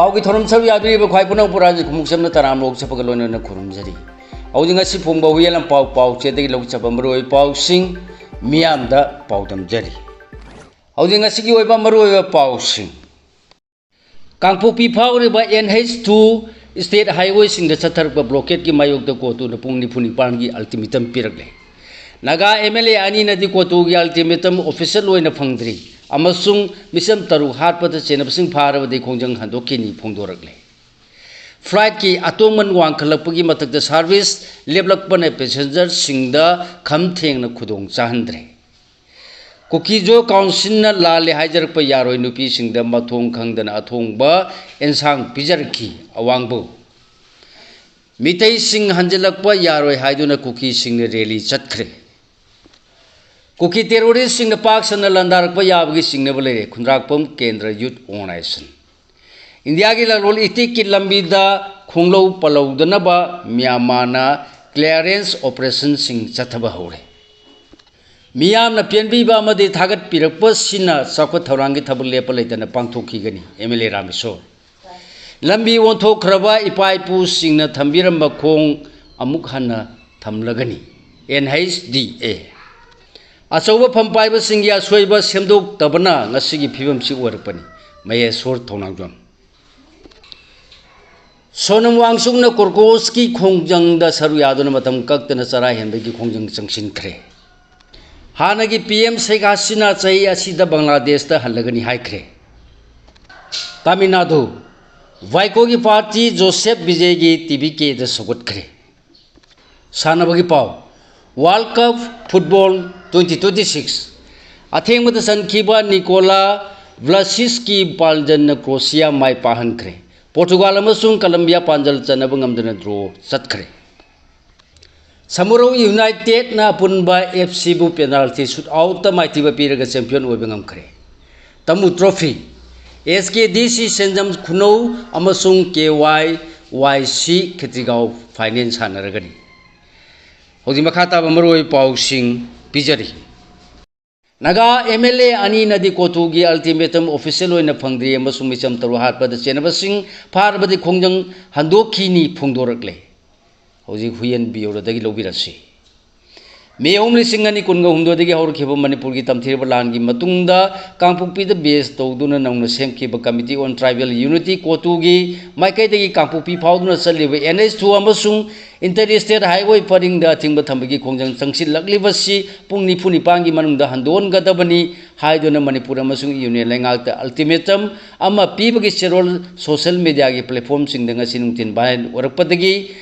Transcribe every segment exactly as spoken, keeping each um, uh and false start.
ꯄꯥꯎꯒꯤ ꯊꯧꯔꯝ ꯁꯔꯨꯛ ꯌꯥꯕꯤꯔꯤꯕ ꯈ꯭ꯋꯥꯏ ꯄꯨꯝꯅꯃꯛꯄꯨ ꯔꯥꯖ ꯈꯨꯃꯨꯛ ꯆꯝꯅ ꯇꯔꯥꯝꯅ ꯑꯣꯛꯆꯕꯒ ꯂꯣꯏꯅꯅ ꯈꯨꯔꯨꯝꯖꯔꯤ꯫ ꯍꯧꯖꯤꯛ ꯉꯁꯤ ꯐꯣꯡꯕ ꯍꯨꯏꯌꯦꯟ ꯂꯝꯄꯥꯎ ꯄꯥꯎꯆꯦꯗꯒꯤ ꯂꯧꯆꯠꯄ ꯃꯔꯨꯑꯣꯏꯕ ꯄꯥꯎꯁꯤꯡ ꯃꯤꯌꯥꯝꯗ ꯄꯥꯎꯗꯝꯖꯔꯤ꯫ ꯍꯧꯖꯤꯛ ꯉꯁꯤꯒꯤ ꯑꯣꯏꯕ ꯃꯔꯨꯑꯣꯏꯕ ꯄꯥꯎꯁꯤꯡ꯫ ꯀꯥꯡꯄꯣꯛꯄꯤ ꯐꯥꯎꯔꯤꯕ N H two state highwayꯁꯤꯡꯗ ꯆꯠꯊꯔꯛꯄ blockade ꯀꯤ ꯃꯥꯌꯣꯛꯇ ꯀꯣꯇꯨꯅ ꯄꯨꯡ ꯅꯤꯐꯨ ꯅꯤꯄꯥꯟꯒꯤ ultimatum ꯄꯤꯔꯛꯂꯦ꯫ Naga M L A ꯑꯅꯤꯅꯗꯤ ꯀꯣꯇꯨꯒꯤ ultimatum official ꯑꯣꯏꯅ ꯐꯪꯗ꯭ꯔꯤ ꯑꯃꯁꯨꯡ ꯃꯤꯆꯝ ꯇꯔꯨꯛ ꯍꯥꯠꯄꯗ ꯆꯦꯟꯅꯕꯁꯤꯡ ꯐꯥꯔꯕꯗꯤ ꯈꯣꯡꯖꯪ ꯍꯟꯗꯣꯛꯈꯤꯅꯤ ꯐꯣꯡꯗꯣꯔꯛꯂꯦ꯫ Flight ꯀꯤ ꯑꯇꯣꯡꯃꯟ ꯋꯥꯡꯈꯠꯂꯛꯄꯒꯤ ꯃꯊꯛꯇ service ꯂꯦꯞꯂꯛꯄꯅ passenger ꯁꯤꯡꯗ ꯈꯝ ꯊꯦꯡꯅ ꯈꯨꯗꯣꯡ ꯆꯥꯍꯟꯗ꯭ꯔꯦ꯫ ꯀꯨꯀꯤꯖꯣ council ꯅ ꯂꯥꯜꯂꯦ ꯍꯥꯏꯖꯔꯛꯄ ꯌꯥꯔꯣꯏ ꯅꯨꯄꯤꯁꯤꯡꯗ ꯃꯊꯣꯡ ꯈꯪꯗꯅ ꯑꯊꯣꯡꯕ ꯑꯦꯟꯁꯥꯡ ꯄꯤꯖꯔꯛꯈꯤ꯫ ꯑꯋꯥꯡꯕꯧ꯫ ꯃꯤꯇꯩꯁꯤꯡ ꯍꯟꯖꯤꯜꯂꯛꯄ ꯌꯥꯔꯣꯏ ꯍꯥꯏꯗꯨꯅ ꯀꯨꯀꯤꯁꯤꯡꯅ rally ꯆꯠꯈ꯭ꯔꯦ꯫ ꯀꯨꯀꯤ terrorist ꯁꯤꯡꯅ ꯄꯥꯛ ꯁꯟꯅ ꯂꯥꯟꯗꯥꯔꯛꯄ ꯌꯥꯕꯒꯤ ꯆꯤꯡꯅꯕ ꯂꯩꯔꯦ, ꯈꯨꯟꯗ꯭ꯔꯥꯛꯄꯝ ꯀꯦꯟꯗ꯭ꯔ youth organization꯫ ꯏꯟꯗꯤꯌꯥꯒꯤ ꯂꯂꯣꯟ ꯏꯇꯤꯛꯀꯤ ꯂꯝꯕꯤꯗ ꯈꯣꯡꯂꯧ ꯄꯜꯂꯧꯗꯅꯕ ꯃ꯭ꯌꯥꯟꯃꯥꯔꯅ clearance operation ꯁꯤꯡ ꯆꯠꯊꯕ ꯍꯧꯔꯦ꯫ ꯃꯤꯌꯥꯝꯅ ꯄꯦꯟꯕꯤꯕ ꯑꯃꯗꯤ ꯊꯥꯒꯠꯄꯤꯔꯛꯄꯁꯤꯅ ꯆꯥꯎꯈꯠ ꯊꯧꯔꯥꯡꯒꯤ ꯊꯕꯛ ꯂꯦꯞꯄ ꯂꯩꯇꯅ ꯄꯥꯡꯊꯣꯛꯈꯤꯒꯅꯤ꯫ M L A Rameshwor. ꯂꯝꯕꯤ ꯑꯣꯟꯊꯣꯛꯈ꯭ꯔꯕ ꯏꯄꯥ ꯏꯄꯨꯁꯤꯡꯅ ꯊꯝꯕꯤꯔꯝꯕ ꯈꯣꯡ ꯑꯃꯨꯛ ꯍꯟꯅ ꯊꯝꯂꯒꯅꯤ꯫ N H D A꯫ ꯑꯆꯧꯕ ꯐꯝ ꯄꯥꯏꯕꯁꯤꯡꯒꯤ ꯑꯁꯣꯏꯕ ꯁꯦꯝꯗꯣꯛꯇꯕꯅ ꯉꯁꯤꯒꯤ ꯐꯤꯕꯝꯁꯤ ꯑꯣꯏꯔꯛꯄꯅꯤ꯫ ꯃꯍꯦꯁꯣꯔ ꯊꯧꯅꯥꯡꯖꯝ꯫ ꯁꯣꯅꯝ ꯋꯥꯡꯆꯨꯛꯅ ꯀꯣꯀ꯭ꯔꯣꯁꯀꯤ ꯈꯣꯡꯖꯪꯗ ꯁꯔꯨꯛ ꯌꯥꯗꯨꯅ ꯃꯇꯝ ꯀꯛꯇꯅ ꯆꯔꯥ ꯍꯦꯟꯕꯒꯤ ꯈꯣꯡꯖꯪ ꯆꯪꯁꯤꯟꯈ꯭ꯔꯦ꯫ ꯍꯥꯟꯅꯒꯤ P M ꯁꯦꯈ ꯍꯁꯤꯅꯥ ꯆꯍꯤ ꯑꯁꯤꯗ ꯕꯪꯒ꯭ꯂꯥꯗꯦꯁꯇ ꯍꯜꯂꯒꯅꯤ ꯍꯥꯏꯈ꯭ꯔꯦ꯫ ꯇꯥꯃꯤꯜ ꯅꯥꯗꯨ, ꯋꯥꯏꯀꯣꯒꯤ ꯄꯥꯔꯇꯤ ꯖꯣꯁꯦꯐ ꯕꯤꯖꯦꯒꯤ T V Kꯗ ꯁꯧꯒꯠꯈ꯭ꯔꯦ꯫ ꯁꯥꯟꯅꯕꯒꯤ ꯄꯥꯎ꯫ World Cup Football twenty twenty-six꯫ ꯑꯊꯦꯡꯕꯗ ꯆꯟꯈꯤꯕ ꯅꯤꯀꯣꯂꯥ ꯕ꯭ꯂꯥꯁꯤꯁꯀꯤ ꯄꯥꯟꯖꯜꯅ ꯀ꯭ꯔꯣꯁꯤꯌꯥ ꯃꯥꯏ ꯄꯥꯛꯍꯟꯈ꯭ꯔꯦ꯫ ꯄꯣꯔꯇꯨꯒꯥꯜ ꯑꯃꯁꯨꯡ ꯀꯂꯝꯕꯤꯌꯥ ꯄꯥꯟꯖꯜ ꯆꯟꯅꯕ ꯉꯝꯗꯅ draw ꯆꯠꯈ꯭ꯔꯦ꯫ ꯁꯃꯨꯔꯧ ꯌꯨꯅꯥꯏꯇꯦꯗꯅ ꯑꯄꯨꯟꯕ F Cꯕꯨ penalty shootoutꯇ ꯃꯥꯏꯊꯤꯕ ꯄꯤꯔꯒ champion ꯑꯣꯏꯕ ꯉꯝꯈ꯭ꯔꯦ꯫ ꯇꯃꯨ Trophy꯫ S K D C ꯁꯦꯟꯖꯝ ꯈꯨꯅꯧ ꯑꯃꯁꯨꯡ K Y Y C ꯈꯦꯇ꯭ꯔꯤꯒꯥꯎ final ꯁꯥꯟꯅꯔꯒꯅꯤ꯫ ꯍꯧꯖꯤꯛ ꯃꯈꯥ ꯇꯥꯕ ꯃꯔꯨꯑꯣꯏꯕ ꯄꯥꯎꯁꯤꯡ ꯄꯤꯖꯔꯤ꯫ ꯅꯥꯒꯥ ꯑꯦꯝ ꯑꯦꯜ ꯑꯦ ꯑꯅꯤꯅꯗꯤ ꯀꯣꯇꯨꯒꯤ ꯑꯜꯇꯤꯃꯦꯇꯝ ꯑꯣꯐꯤꯁꯤꯌꯦꯜ ꯑꯣꯏꯅ ꯐꯪꯗ꯭ꯔꯤ ꯑꯃꯁꯨꯡ ꯃꯤꯆꯝ ꯇꯔꯨꯛ ꯍꯥꯠꯄꯗ ꯆꯦꯟꯅꯕꯁꯤꯡ ꯐꯥꯔꯕꯗꯤ ꯈꯣꯡꯖꯪ ꯍꯟꯗꯣꯛꯈꯤꯅꯤ ꯐꯣꯡꯗꯣꯔꯛꯂꯦ꯫ ꯍꯧꯖꯤꯛ ꯍꯨꯏꯌꯦꯟ ꯕ꯭ꯌꯨꯔꯣꯗꯒꯤ ꯂꯧꯕꯤꯔꯁꯤ꯫ ꯃꯦ ꯑꯍꯨꯝ, ꯂꯤꯁꯤꯡ ꯑꯅꯤ ꯀꯨꯟꯒ ꯍꯨꯝꯗꯣꯏꯗꯒꯤ ꯍꯧꯔꯛꯈꯤꯕ ꯃꯅꯤꯄꯨꯔꯒꯤ ꯇꯝꯊꯤꯔꯕ ꯂꯥꯟꯒꯤ ꯃꯇꯨꯡꯗ ꯀꯥꯡꯄꯣꯛꯄꯤꯗ ꯕꯦꯁ ꯇꯧꯗꯨꯅ ꯅꯧꯅ ꯁꯦꯝꯈꯤꯕ Committee on Tribal Unity, ꯀꯣꯇꯨꯒꯤ ꯃꯥꯏꯀꯩꯗꯒꯤ ꯀꯥꯡꯄꯣꯛꯄꯤ ꯐꯥꯎꯗꯨꯅ ꯆꯠꯂꯤꯕ ꯑꯦꯟ ꯑꯩꯆ ꯇꯨ ꯑꯃꯁꯨꯡ ꯏꯟꯇꯔ ꯏꯁꯇꯦꯠ ꯍꯥꯏꯋꯦ ꯄꯔꯤꯡꯗ ꯑꯊꯤꯡꯕ ꯊꯝꯕꯒꯤ ꯈꯣꯡꯖꯪ ꯆꯪꯁꯤꯜꯂꯛꯂꯤꯕꯁꯤ ꯄꯨꯡ ꯅꯤꯐꯨ ꯅꯤꯄꯥꯟꯒꯤ ꯃꯅꯨꯡꯗ ꯍꯟꯗꯣꯛꯍꯟꯒꯗꯕꯅꯤ ꯍꯥꯏꯗꯨꯅ ꯃꯅꯤꯄꯨꯔ ꯑꯃꯁꯨꯡ ꯌꯨꯅꯤꯌꯟ ꯂꯩꯉꯥꯛꯇ ꯑꯜꯇꯤꯃꯦꯇꯝ ꯑꯃ ꯄꯤꯕꯒꯤ ꯆꯦꯔꯣꯜ ꯁꯣꯁꯦꯜ ꯃꯤꯗꯤꯌꯥꯒꯤ ꯄ꯭ꯂꯦꯠꯐꯣꯝꯁꯤꯡꯗ ꯉꯁꯤ ꯅꯨꯡꯊꯤꯜ ꯚꯥꯏꯔꯦꯜ ꯑꯣꯏꯔꯛꯄꯗꯒꯤ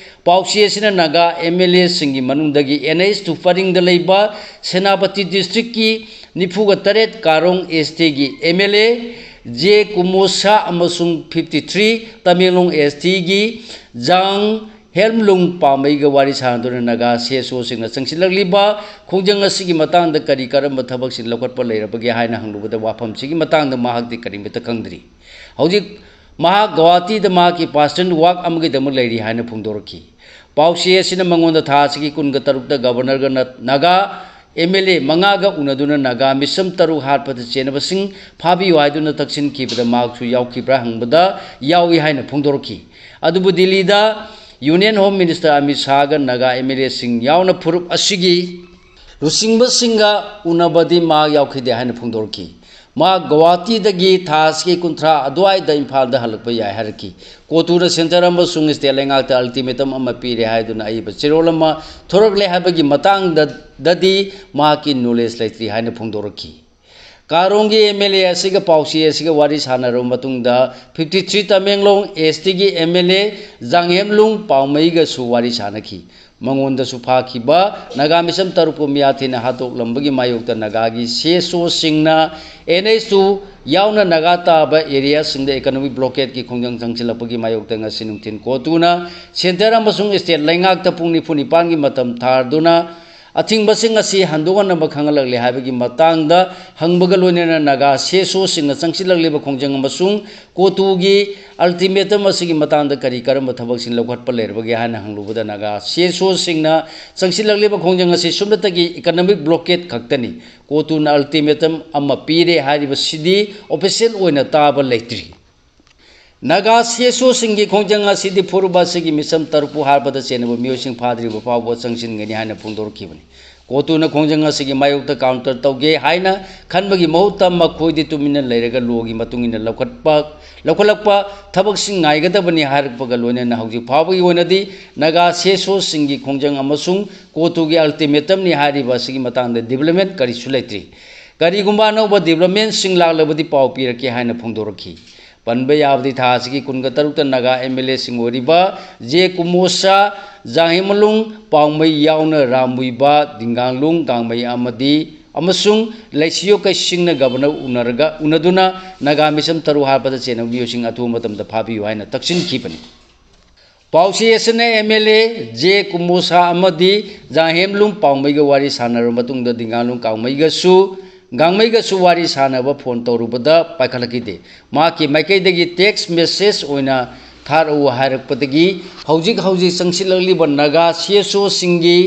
ꯄꯥꯎꯆꯦ ꯑꯁꯤꯅ ꯅꯥꯒꯥ ꯑꯦꯝ ꯑꯦꯜ ꯑꯦꯁꯤꯡꯒꯤ ꯃꯅꯨꯡꯗꯒꯤ ꯑꯦꯟ ꯑꯩꯆ ꯇꯨ ꯄꯔꯤꯡꯗ ꯂꯩꯕ ꯁꯦꯅꯥꯄꯇꯤ ꯗꯤꯁꯇ꯭ꯔꯤꯛꯀꯤ ꯅꯤꯐꯨꯒ ꯇꯔꯦꯠ ꯀꯥꯔꯣꯡ ꯑꯦꯁ ꯇꯤꯒꯤ ꯑꯦꯝ ꯑꯦꯜ ꯑꯦ ꯖꯦ ꯀꯨꯃꯣꯁꯥ ꯑꯃꯁꯨꯡ ꯐꯤꯐꯇꯤ ꯊ꯭ꯔꯤ ꯇꯃꯦꯡꯂꯣꯡ ꯑꯦꯁ ꯇꯤꯒꯤ ꯖꯥꯡ ꯍꯦꯝꯂꯨꯡ ꯄꯥꯃꯩꯒ ꯋꯥꯔꯤ ꯁꯥꯅꯗꯨꯅ ꯅꯥꯒꯥ ꯁꯤ ꯑꯦꯁ ꯑꯣꯁꯤꯡꯅ ꯆꯪꯁꯤꯜꯂꯛꯂꯤꯕ ꯈꯣꯡꯖꯪ ꯑꯁꯤꯒꯤ ꯃꯇꯥꯡꯗ ꯀꯔꯤ ꯀꯔꯝꯕ ꯊꯕꯛꯁꯤꯡ ꯂꯧꯈꯠꯄ ꯂꯩꯔꯕꯒꯦ ꯍꯥꯏꯅ ꯍꯪꯂꯨꯕꯗ ꯋꯥꯐꯝꯁꯤꯒꯤ ꯃꯇꯥꯡꯗ ꯃꯍꯥꯛꯇꯤ ꯀꯔꯤꯃꯠꯇ ꯈꯪꯗ꯭ꯔꯤ꯫ ꯍꯧꯖꯤꯛ ꯃꯍꯥꯛ ꯒꯧꯍꯥꯇꯤꯗ ꯃꯍꯥꯛꯀꯤ ꯄꯥꯁꯇꯣꯔꯦꯜ ꯋꯥꯛ ꯑꯃꯒꯤꯗꯃꯛ ꯂꯩꯔꯤ ꯍꯥꯏꯅ ꯐꯣꯡꯗꯣꯔꯛꯈꯤ꯫ ꯄꯥꯎꯆꯦ ꯑꯁꯤꯅ ꯃꯉꯣꯟꯗ ꯊꯥ ꯑꯁꯤꯒꯤ ꯀꯨꯟꯒ ꯇꯔꯨꯛꯇ ꯒꯕꯔꯅꯔꯒ ꯅ-, ꯅꯥꯒꯥ ꯑꯦꯝ ꯑꯦꯜ ꯑꯦ ꯃꯉꯥꯒ ꯎꯅꯗꯨꯅ ꯅꯥꯒꯥ ꯃꯤꯆꯝ ꯇꯔꯨꯛ ꯍꯥꯠꯄꯗ ꯆꯦꯟꯅꯕꯁꯤꯡ ꯐꯥꯕꯤꯌꯨ ꯍꯥꯏꯗꯨꯅ ꯇꯛꯁꯤꯟꯈꯤꯕꯗ ꯃꯍꯥꯛꯁꯨ ꯌꯥꯎꯈꯤꯕ꯭ꯔꯥ ꯍꯪꯕꯗ ꯌꯥꯎꯏ ꯍꯥꯏꯅ ꯐꯣꯡꯗꯣꯔꯛꯈꯤ꯫ ꯑꯗꯨꯕꯨ ꯗꯤꯜꯂꯤꯗ ꯌꯨꯅꯤꯌꯟ ꯍꯣꯝ ꯃꯤꯅꯤꯁꯇꯔ ꯑꯃꯤꯠ ꯁꯥꯍꯒ ꯅꯥꯒꯥ ꯑꯦꯝ ꯑꯦꯜ ꯑꯦꯁꯤꯡ ꯌꯥꯎꯅ ꯐꯨꯔꯨꯞ ꯑꯁꯤꯒꯤ ꯂꯨꯆꯤꯡꯕꯁꯤꯡꯒ ꯎꯅꯕꯗꯤ ꯃꯍꯥꯛ ꯌꯥꯎꯈꯤꯗꯦ ꯍꯥꯏꯅ ꯐꯣꯡꯗꯣꯔꯛꯈꯤ꯫ ꯃꯍꯥꯛ ꯒꯧꯍꯥꯇꯤꯗꯒꯤ ꯊꯥ ꯑꯁꯤꯒꯤ ꯀꯨꯟꯊ꯭ꯔꯥ ꯑꯗꯨꯋꯥꯏꯗ ꯏꯝꯐꯥꯜꯗ ꯍꯜꯂꯛꯄ ꯌꯥꯏ ꯍꯥꯏꯔꯛꯈꯤ꯫ ꯀꯣꯇꯨꯅ ꯁꯦꯟꯇꯔ ꯑꯃꯁꯨꯡ ꯁ꯭ꯇꯦꯠ ꯂꯩꯉꯥꯛꯇ ꯑꯜꯇꯤꯃꯦꯇꯝ ꯑꯃ ꯄꯤꯔꯦ ꯍꯥꯏꯗꯨꯅ ꯑꯏꯕ ꯆꯦꯔꯣꯜ ꯑꯃ ꯊꯣꯔꯛꯂꯦ ꯍꯥꯏꯕꯒꯤ ꯃꯇꯥꯡꯗꯗꯤ ꯃꯍꯥꯛꯀꯤ ꯅꯣꯂꯦꯖ ꯂꯩꯇ꯭ꯔꯤ ꯍꯥꯏꯅ ꯐꯣꯡꯗꯣꯔꯛꯈꯤ꯫ ꯀꯥꯔꯣꯡꯒꯤ ꯑꯦꯝ ꯑꯦꯜ ꯑꯦ ꯑꯁꯤꯒ ꯄꯥꯎꯆꯦ ꯑꯁꯤꯒ ꯋꯥꯔꯤ ꯁꯥꯟꯅꯔꯕ ꯃꯇꯨꯡꯗ ꯐꯤꯐꯇꯤ ꯊ꯭ꯔꯤ ꯇꯃꯦꯡꯂꯣꯡ ꯑꯦꯁ ꯇꯤꯒꯤ ꯑꯦꯝ ꯑꯦꯜ ꯑꯦ ꯖꯥꯡꯍꯦꯝꯂꯨꯡ ꯄꯥꯎꯃꯩꯒꯁꯨ ꯋꯥꯔꯤ ꯁꯥꯟꯅꯈꯤ꯫ ꯃꯉꯣꯟꯗꯁꯨ ꯐꯥꯈꯤꯕ ꯅꯥꯒꯥ ꯃꯤꯆꯝ ꯇꯔꯨꯛꯄꯨ ꯃꯤꯌꯥꯊꯤꯅ ꯍꯥꯠꯇꯣꯛꯂꯝꯕꯒꯤ ꯃꯥꯌꯣꯛꯇ ꯅꯥꯒꯥꯒꯤ ꯁꯤ ꯑꯦꯁ ꯑꯣꯁꯤꯡꯅ ꯑꯦꯟ ꯑꯩꯆ ꯇꯨ ꯌꯥꯎꯅ ꯅꯥꯒꯥ ꯇꯥꯕ ꯑꯦꯔꯤꯌꯥꯁꯤꯡꯗ ꯏꯀꯣꯅꯣꯃꯤꯛ ꯕ꯭ꯂꯣꯀꯦꯠꯀꯤ ꯈꯣꯡꯖꯪ ꯆꯪꯁꯤꯜꯂꯛꯄꯒꯤ ꯃꯥꯌꯣꯛꯇ ꯉꯁꯤ ꯅꯨꯡꯊꯤꯜ ꯀꯣꯇꯨꯅ ꯁꯦꯟꯇꯔ ꯑꯃꯁꯨꯡ ꯁ꯭ꯇꯦꯠ ꯂꯩꯉꯥꯛꯇ ꯄꯨꯡ ꯅꯤꯐꯨ ꯅꯤꯄꯥꯟꯒꯤ ꯃꯇꯝ ꯊꯥꯗꯨꯅ ꯑꯊꯤꯡꯕꯁꯤꯡ ꯑꯁꯤ ꯍꯟꯗꯣꯛꯍꯟꯅꯕ ꯈꯪꯍꯜꯂꯛꯂꯦ ꯍꯥꯏꯕꯒꯤ ꯃꯇꯥꯡꯗ ꯍꯪꯕꯒ ꯂꯣꯏꯅꯅ ꯅꯥꯒꯥ ꯁꯤ ꯑꯦꯁ ꯑꯣꯁꯤꯡꯅ ꯆꯪꯁꯤꯜꯂꯛꯂꯤꯕ ꯈꯣꯡꯖꯪ ꯑꯃꯁꯨꯡ ꯀꯣꯇꯨꯒꯤ ꯑꯜꯇꯤꯃꯦꯇꯝ ꯑꯁꯤꯒꯤ ꯃꯇꯥꯡꯗ ꯀꯔꯤ ꯀꯔꯝꯕ ꯊꯕꯛꯁꯤꯡ ꯂꯧꯈꯠꯄ ꯂꯩꯔꯕꯒꯦ ꯍꯥꯏꯅ ꯍꯪꯂꯨꯕꯗ ꯅꯥꯒꯥ ꯁꯤ ꯑꯦꯁ ꯑꯣꯁꯤꯡꯅ ꯆꯪꯁꯤꯜꯂꯛꯂꯤꯕ ꯈꯣꯡꯖꯪ ꯑꯁꯤ ꯁꯨꯞꯅꯇꯒꯤ ꯏꯀꯅꯣꯃꯤꯛ ꯕ꯭ꯂꯣꯀꯦꯠ ꯈꯛꯇꯅꯤ꯫ ꯀꯣꯇꯨꯅ ꯑꯜꯇꯤꯃꯦꯇꯝ ꯑꯃ ꯄꯤꯔꯦ ꯍꯥꯏꯔꯤꯕꯁꯤꯗꯤ ꯑꯣꯐꯤꯁꯤꯌꯦꯜ ꯑꯣꯏꯅ ꯇꯥꯕ ꯂꯩꯇ꯭ꯔꯤ꯫ ꯅꯥꯒꯥ ꯁꯤ ꯑꯦꯁ ꯑꯣꯁꯤꯡꯒꯤ ꯈꯣꯡꯖꯪ ꯑꯁꯤꯗꯤ ꯐꯨꯔꯨꯞ ꯑꯁꯤꯒꯤ ꯃꯤꯁꯝ ꯇꯔꯨꯛꯄꯨ ꯍꯥꯠꯄꯗ ꯆꯦꯟꯅꯕ ꯃꯤꯑꯣꯏꯁꯤꯡ ꯐꯥꯗ꯭ꯔꯤꯕ ꯐꯥꯎꯕ ꯆꯪꯁꯤꯟꯒꯅꯤ ꯍꯥꯏꯅ ꯐꯣꯡꯗꯣꯔꯛꯈꯤꯕꯅꯤ꯫ ꯀꯣꯇꯨꯅ ꯈꯣꯡꯖꯪ ꯑꯁꯤꯒꯤ ꯃꯥꯌꯣꯛꯇ ꯀꯥꯎꯟꯇꯔ ꯇꯧꯒꯦ ꯍꯥꯏꯅ ꯈꯟꯕꯒꯤ ꯃꯍꯨꯠꯇ ꯃꯈꯣꯏꯗꯤ ꯇꯨꯃꯤꯟꯅ ꯂꯩꯔꯒ ꯂꯣꯒꯤ ꯃꯇꯨꯡ ꯏꯟꯅ ꯂꯧꯈꯠꯄ, ꯂꯧꯈꯠꯂꯛꯄ ꯊꯕꯛꯁꯤꯡ ꯉꯥꯏꯒꯗꯕꯅꯤ ꯍꯥꯏꯔꯛꯄꯒ ꯂꯣꯏꯅꯅ ꯍꯧꯖꯤꯛ ꯐꯥꯎꯕꯒꯤ ꯑꯣꯏꯅꯗꯤ ꯅꯥꯒꯥ ꯁꯤ ꯑꯦꯁ ꯑꯣꯁꯤꯡꯒꯤ ꯈꯣꯡꯖꯪ ꯑꯃꯁꯨꯡ ꯀꯣꯇꯨꯒꯤ ꯑꯜꯇꯤꯃꯦꯇꯝꯅꯤ ꯍꯥꯏꯔꯤꯕ ꯑꯁꯤꯒꯤ ꯃꯇꯥꯡꯗ ꯗꯤꯕ꯭ꯂꯞꯃꯦꯟ ꯀꯔꯤꯁꯨ ꯂꯩꯇ꯭ꯔꯤ꯫ ꯀꯔꯤꯒꯨꯝꯕ ꯑꯅꯧꯕ ꯗꯤꯕ꯭ꯂꯞꯃꯦꯟꯁꯤꯡ ꯂꯥꯛꯂꯕꯗꯤ ꯄꯥꯎ ꯄꯤꯔꯛꯀꯦ ꯍꯥꯏꯅ ꯐꯣꯡꯗꯣꯔꯛꯈꯤ꯫ ꯄꯟꯕ ꯌꯥꯕꯗꯤ ꯊꯥ ꯑꯁꯤꯒꯤ ꯀꯨꯟꯒ ꯇꯔꯨꯛꯇ ꯅꯥꯒꯥ ꯑꯦꯝ ꯑꯦꯜ ꯑꯦꯁꯤꯡ ꯑꯣꯏꯔꯤꯕ ꯖꯦ ꯀꯨꯃꯣꯁꯥ, ꯖꯥꯡꯍꯦꯃꯂꯨꯡ ꯄꯥꯎꯃꯩ ꯌꯥꯎꯅ ꯔꯥꯝꯃꯨꯏꯕ, ꯗꯤꯡꯒꯥꯡꯂꯨꯡ ꯒꯥꯡꯃꯩ ꯑꯃꯗꯤ ꯑꯃꯁꯨꯡ ꯂꯩꯁꯤꯌꯣ ꯀꯩꯁꯤꯡꯅ ꯒꯕꯔꯅꯔ ꯎꯅꯔꯒ, ꯎꯅꯗꯨꯅ ꯅꯥꯒꯥ ꯃꯤꯁꯝ ꯇꯔꯨꯛ ꯍꯥꯠꯄꯗ ꯆꯦꯟꯅꯕ ꯃꯤꯑꯣꯏꯁꯤꯡ ꯑꯊꯨꯕ ꯃꯇꯝꯗ ꯐꯥꯕꯤꯌꯨ ꯍꯥꯏꯅ ꯇꯛꯁꯤꯟꯈꯤꯕꯅꯤ꯫ ꯄꯥꯎꯆꯦ ꯑꯁꯤꯅ ꯑꯦꯝ ꯑꯦꯜ ꯑꯦ ꯖꯦ ꯀꯨꯃꯣꯁꯥ ꯑꯃꯗꯤ ꯖꯥꯡꯍꯦꯝꯂꯨꯡ ꯄꯥꯎꯃꯩꯒ ꯋꯥꯔꯤ ꯁꯥꯟꯅꯔꯕ ꯃꯇꯨꯡꯗ ꯗꯤꯡꯒꯥꯡꯂꯨꯡ ꯀꯥꯎꯃꯩꯒꯁꯨ, ꯒꯥꯡꯃꯩꯒꯁꯨ ꯋꯥꯔꯤ ꯁꯥꯟꯅꯕ ꯐꯣꯟ ꯇꯧꯔꯨꯕꯗ ꯄꯥꯏꯈꯠꯂꯛꯈꯤꯗꯦ꯫ ꯃꯍꯥꯛꯀꯤ ꯃꯥꯏꯀꯩꯗꯒꯤ ꯇꯦꯛꯁ ꯃꯦꯁꯦꯖ ꯑꯣꯏꯅ ꯊꯥꯔꯛꯎ ꯍꯥꯏꯔꯛꯄꯗꯒꯤ ꯍꯧꯖꯤꯛ ꯍꯧꯖꯤꯛ ꯆꯪꯁꯤꯜꯂꯛꯂꯤꯕ ꯅꯥꯒꯥ ꯁꯤ ꯑꯦꯁ ꯑꯣꯁꯤꯡꯒꯤ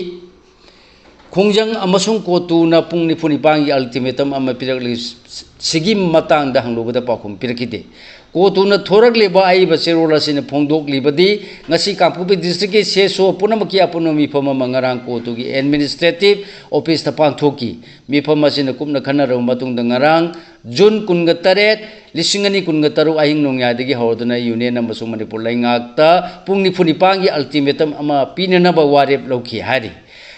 ꯈꯣꯡꯖꯪ ꯑꯃꯁꯨꯡ ꯀꯣꯇꯨꯅ ꯄꯨꯡ ꯅꯤꯐꯨ ꯅꯤꯄꯥꯟꯒꯤ ꯑꯜꯇꯤꯃꯦꯇꯝ ꯑꯃ ꯄꯤꯔꯛꯂꯤ꯫ ꯁꯤꯒꯤ ꯃꯇꯥꯡꯗ ꯍꯪꯂꯨꯕꯗ ꯄꯥꯎꯈꯨꯝ ꯄꯤꯔꯛꯈꯤꯗꯦ꯫ ꯀꯣꯇꯨꯅ ꯊꯣꯔꯛꯂꯤꯕ ꯑꯏꯕ ꯆꯦꯔꯣꯜ ꯑꯁꯤꯅ ꯐꯣꯡꯗꯣꯛꯂꯤꯕꯗꯤ ꯉꯁꯤ ꯀꯥꯡꯄꯣꯛꯄꯤ ꯗꯤꯁꯇ꯭ꯔꯤꯛꯀꯤ ꯁꯤ ꯑꯦꯁ ꯑꯣ ꯄꯨꯝꯅꯃꯛꯀꯤ ꯑꯄꯨꯟꯕ ꯃꯤꯐꯝ ꯑꯃ ꯉꯔꯥꯡ ꯀꯣꯇꯨꯒꯤ ꯑꯦꯗꯃꯤꯅꯤꯁꯇ꯭ꯔꯦꯇꯤꯚ ꯑꯣꯐꯤꯁꯇ ꯄꯥꯡꯊꯣꯛꯈꯤ꯫ ꯃꯤꯐꯝ ꯑꯁꯤꯅ ꯀꯨꯞꯅ ꯈꯟꯅꯔꯕ ꯃꯇꯨꯡꯗ ꯉꯔꯥꯡ ꯖꯨꯟ ꯀꯨꯟꯒ ꯇꯔꯦꯠ, ꯂꯤꯁꯤꯡ ꯑꯅꯤ ꯀꯨꯟꯒ ꯇꯔꯨꯛ ꯑꯍꯤꯡ ꯅꯣꯡꯌꯥꯏꯗꯒꯤ ꯍꯧꯔꯗꯨꯅ ꯌꯨꯅꯤꯌꯟ ꯑꯃꯁꯨꯡ ꯃꯅꯤꯄꯨꯔ ꯂꯩꯉꯥꯛꯇ ꯄꯨꯡ ꯅꯤꯐꯨ ꯅꯤꯄꯥꯟꯒꯤ ꯑꯜꯇꯤꯃꯦꯇꯝ ꯑꯃ ꯄꯤꯅꯅꯕ ꯋꯥꯔꯦꯞ ꯂꯧꯈꯤ ꯍꯥꯏꯔꯤ꯫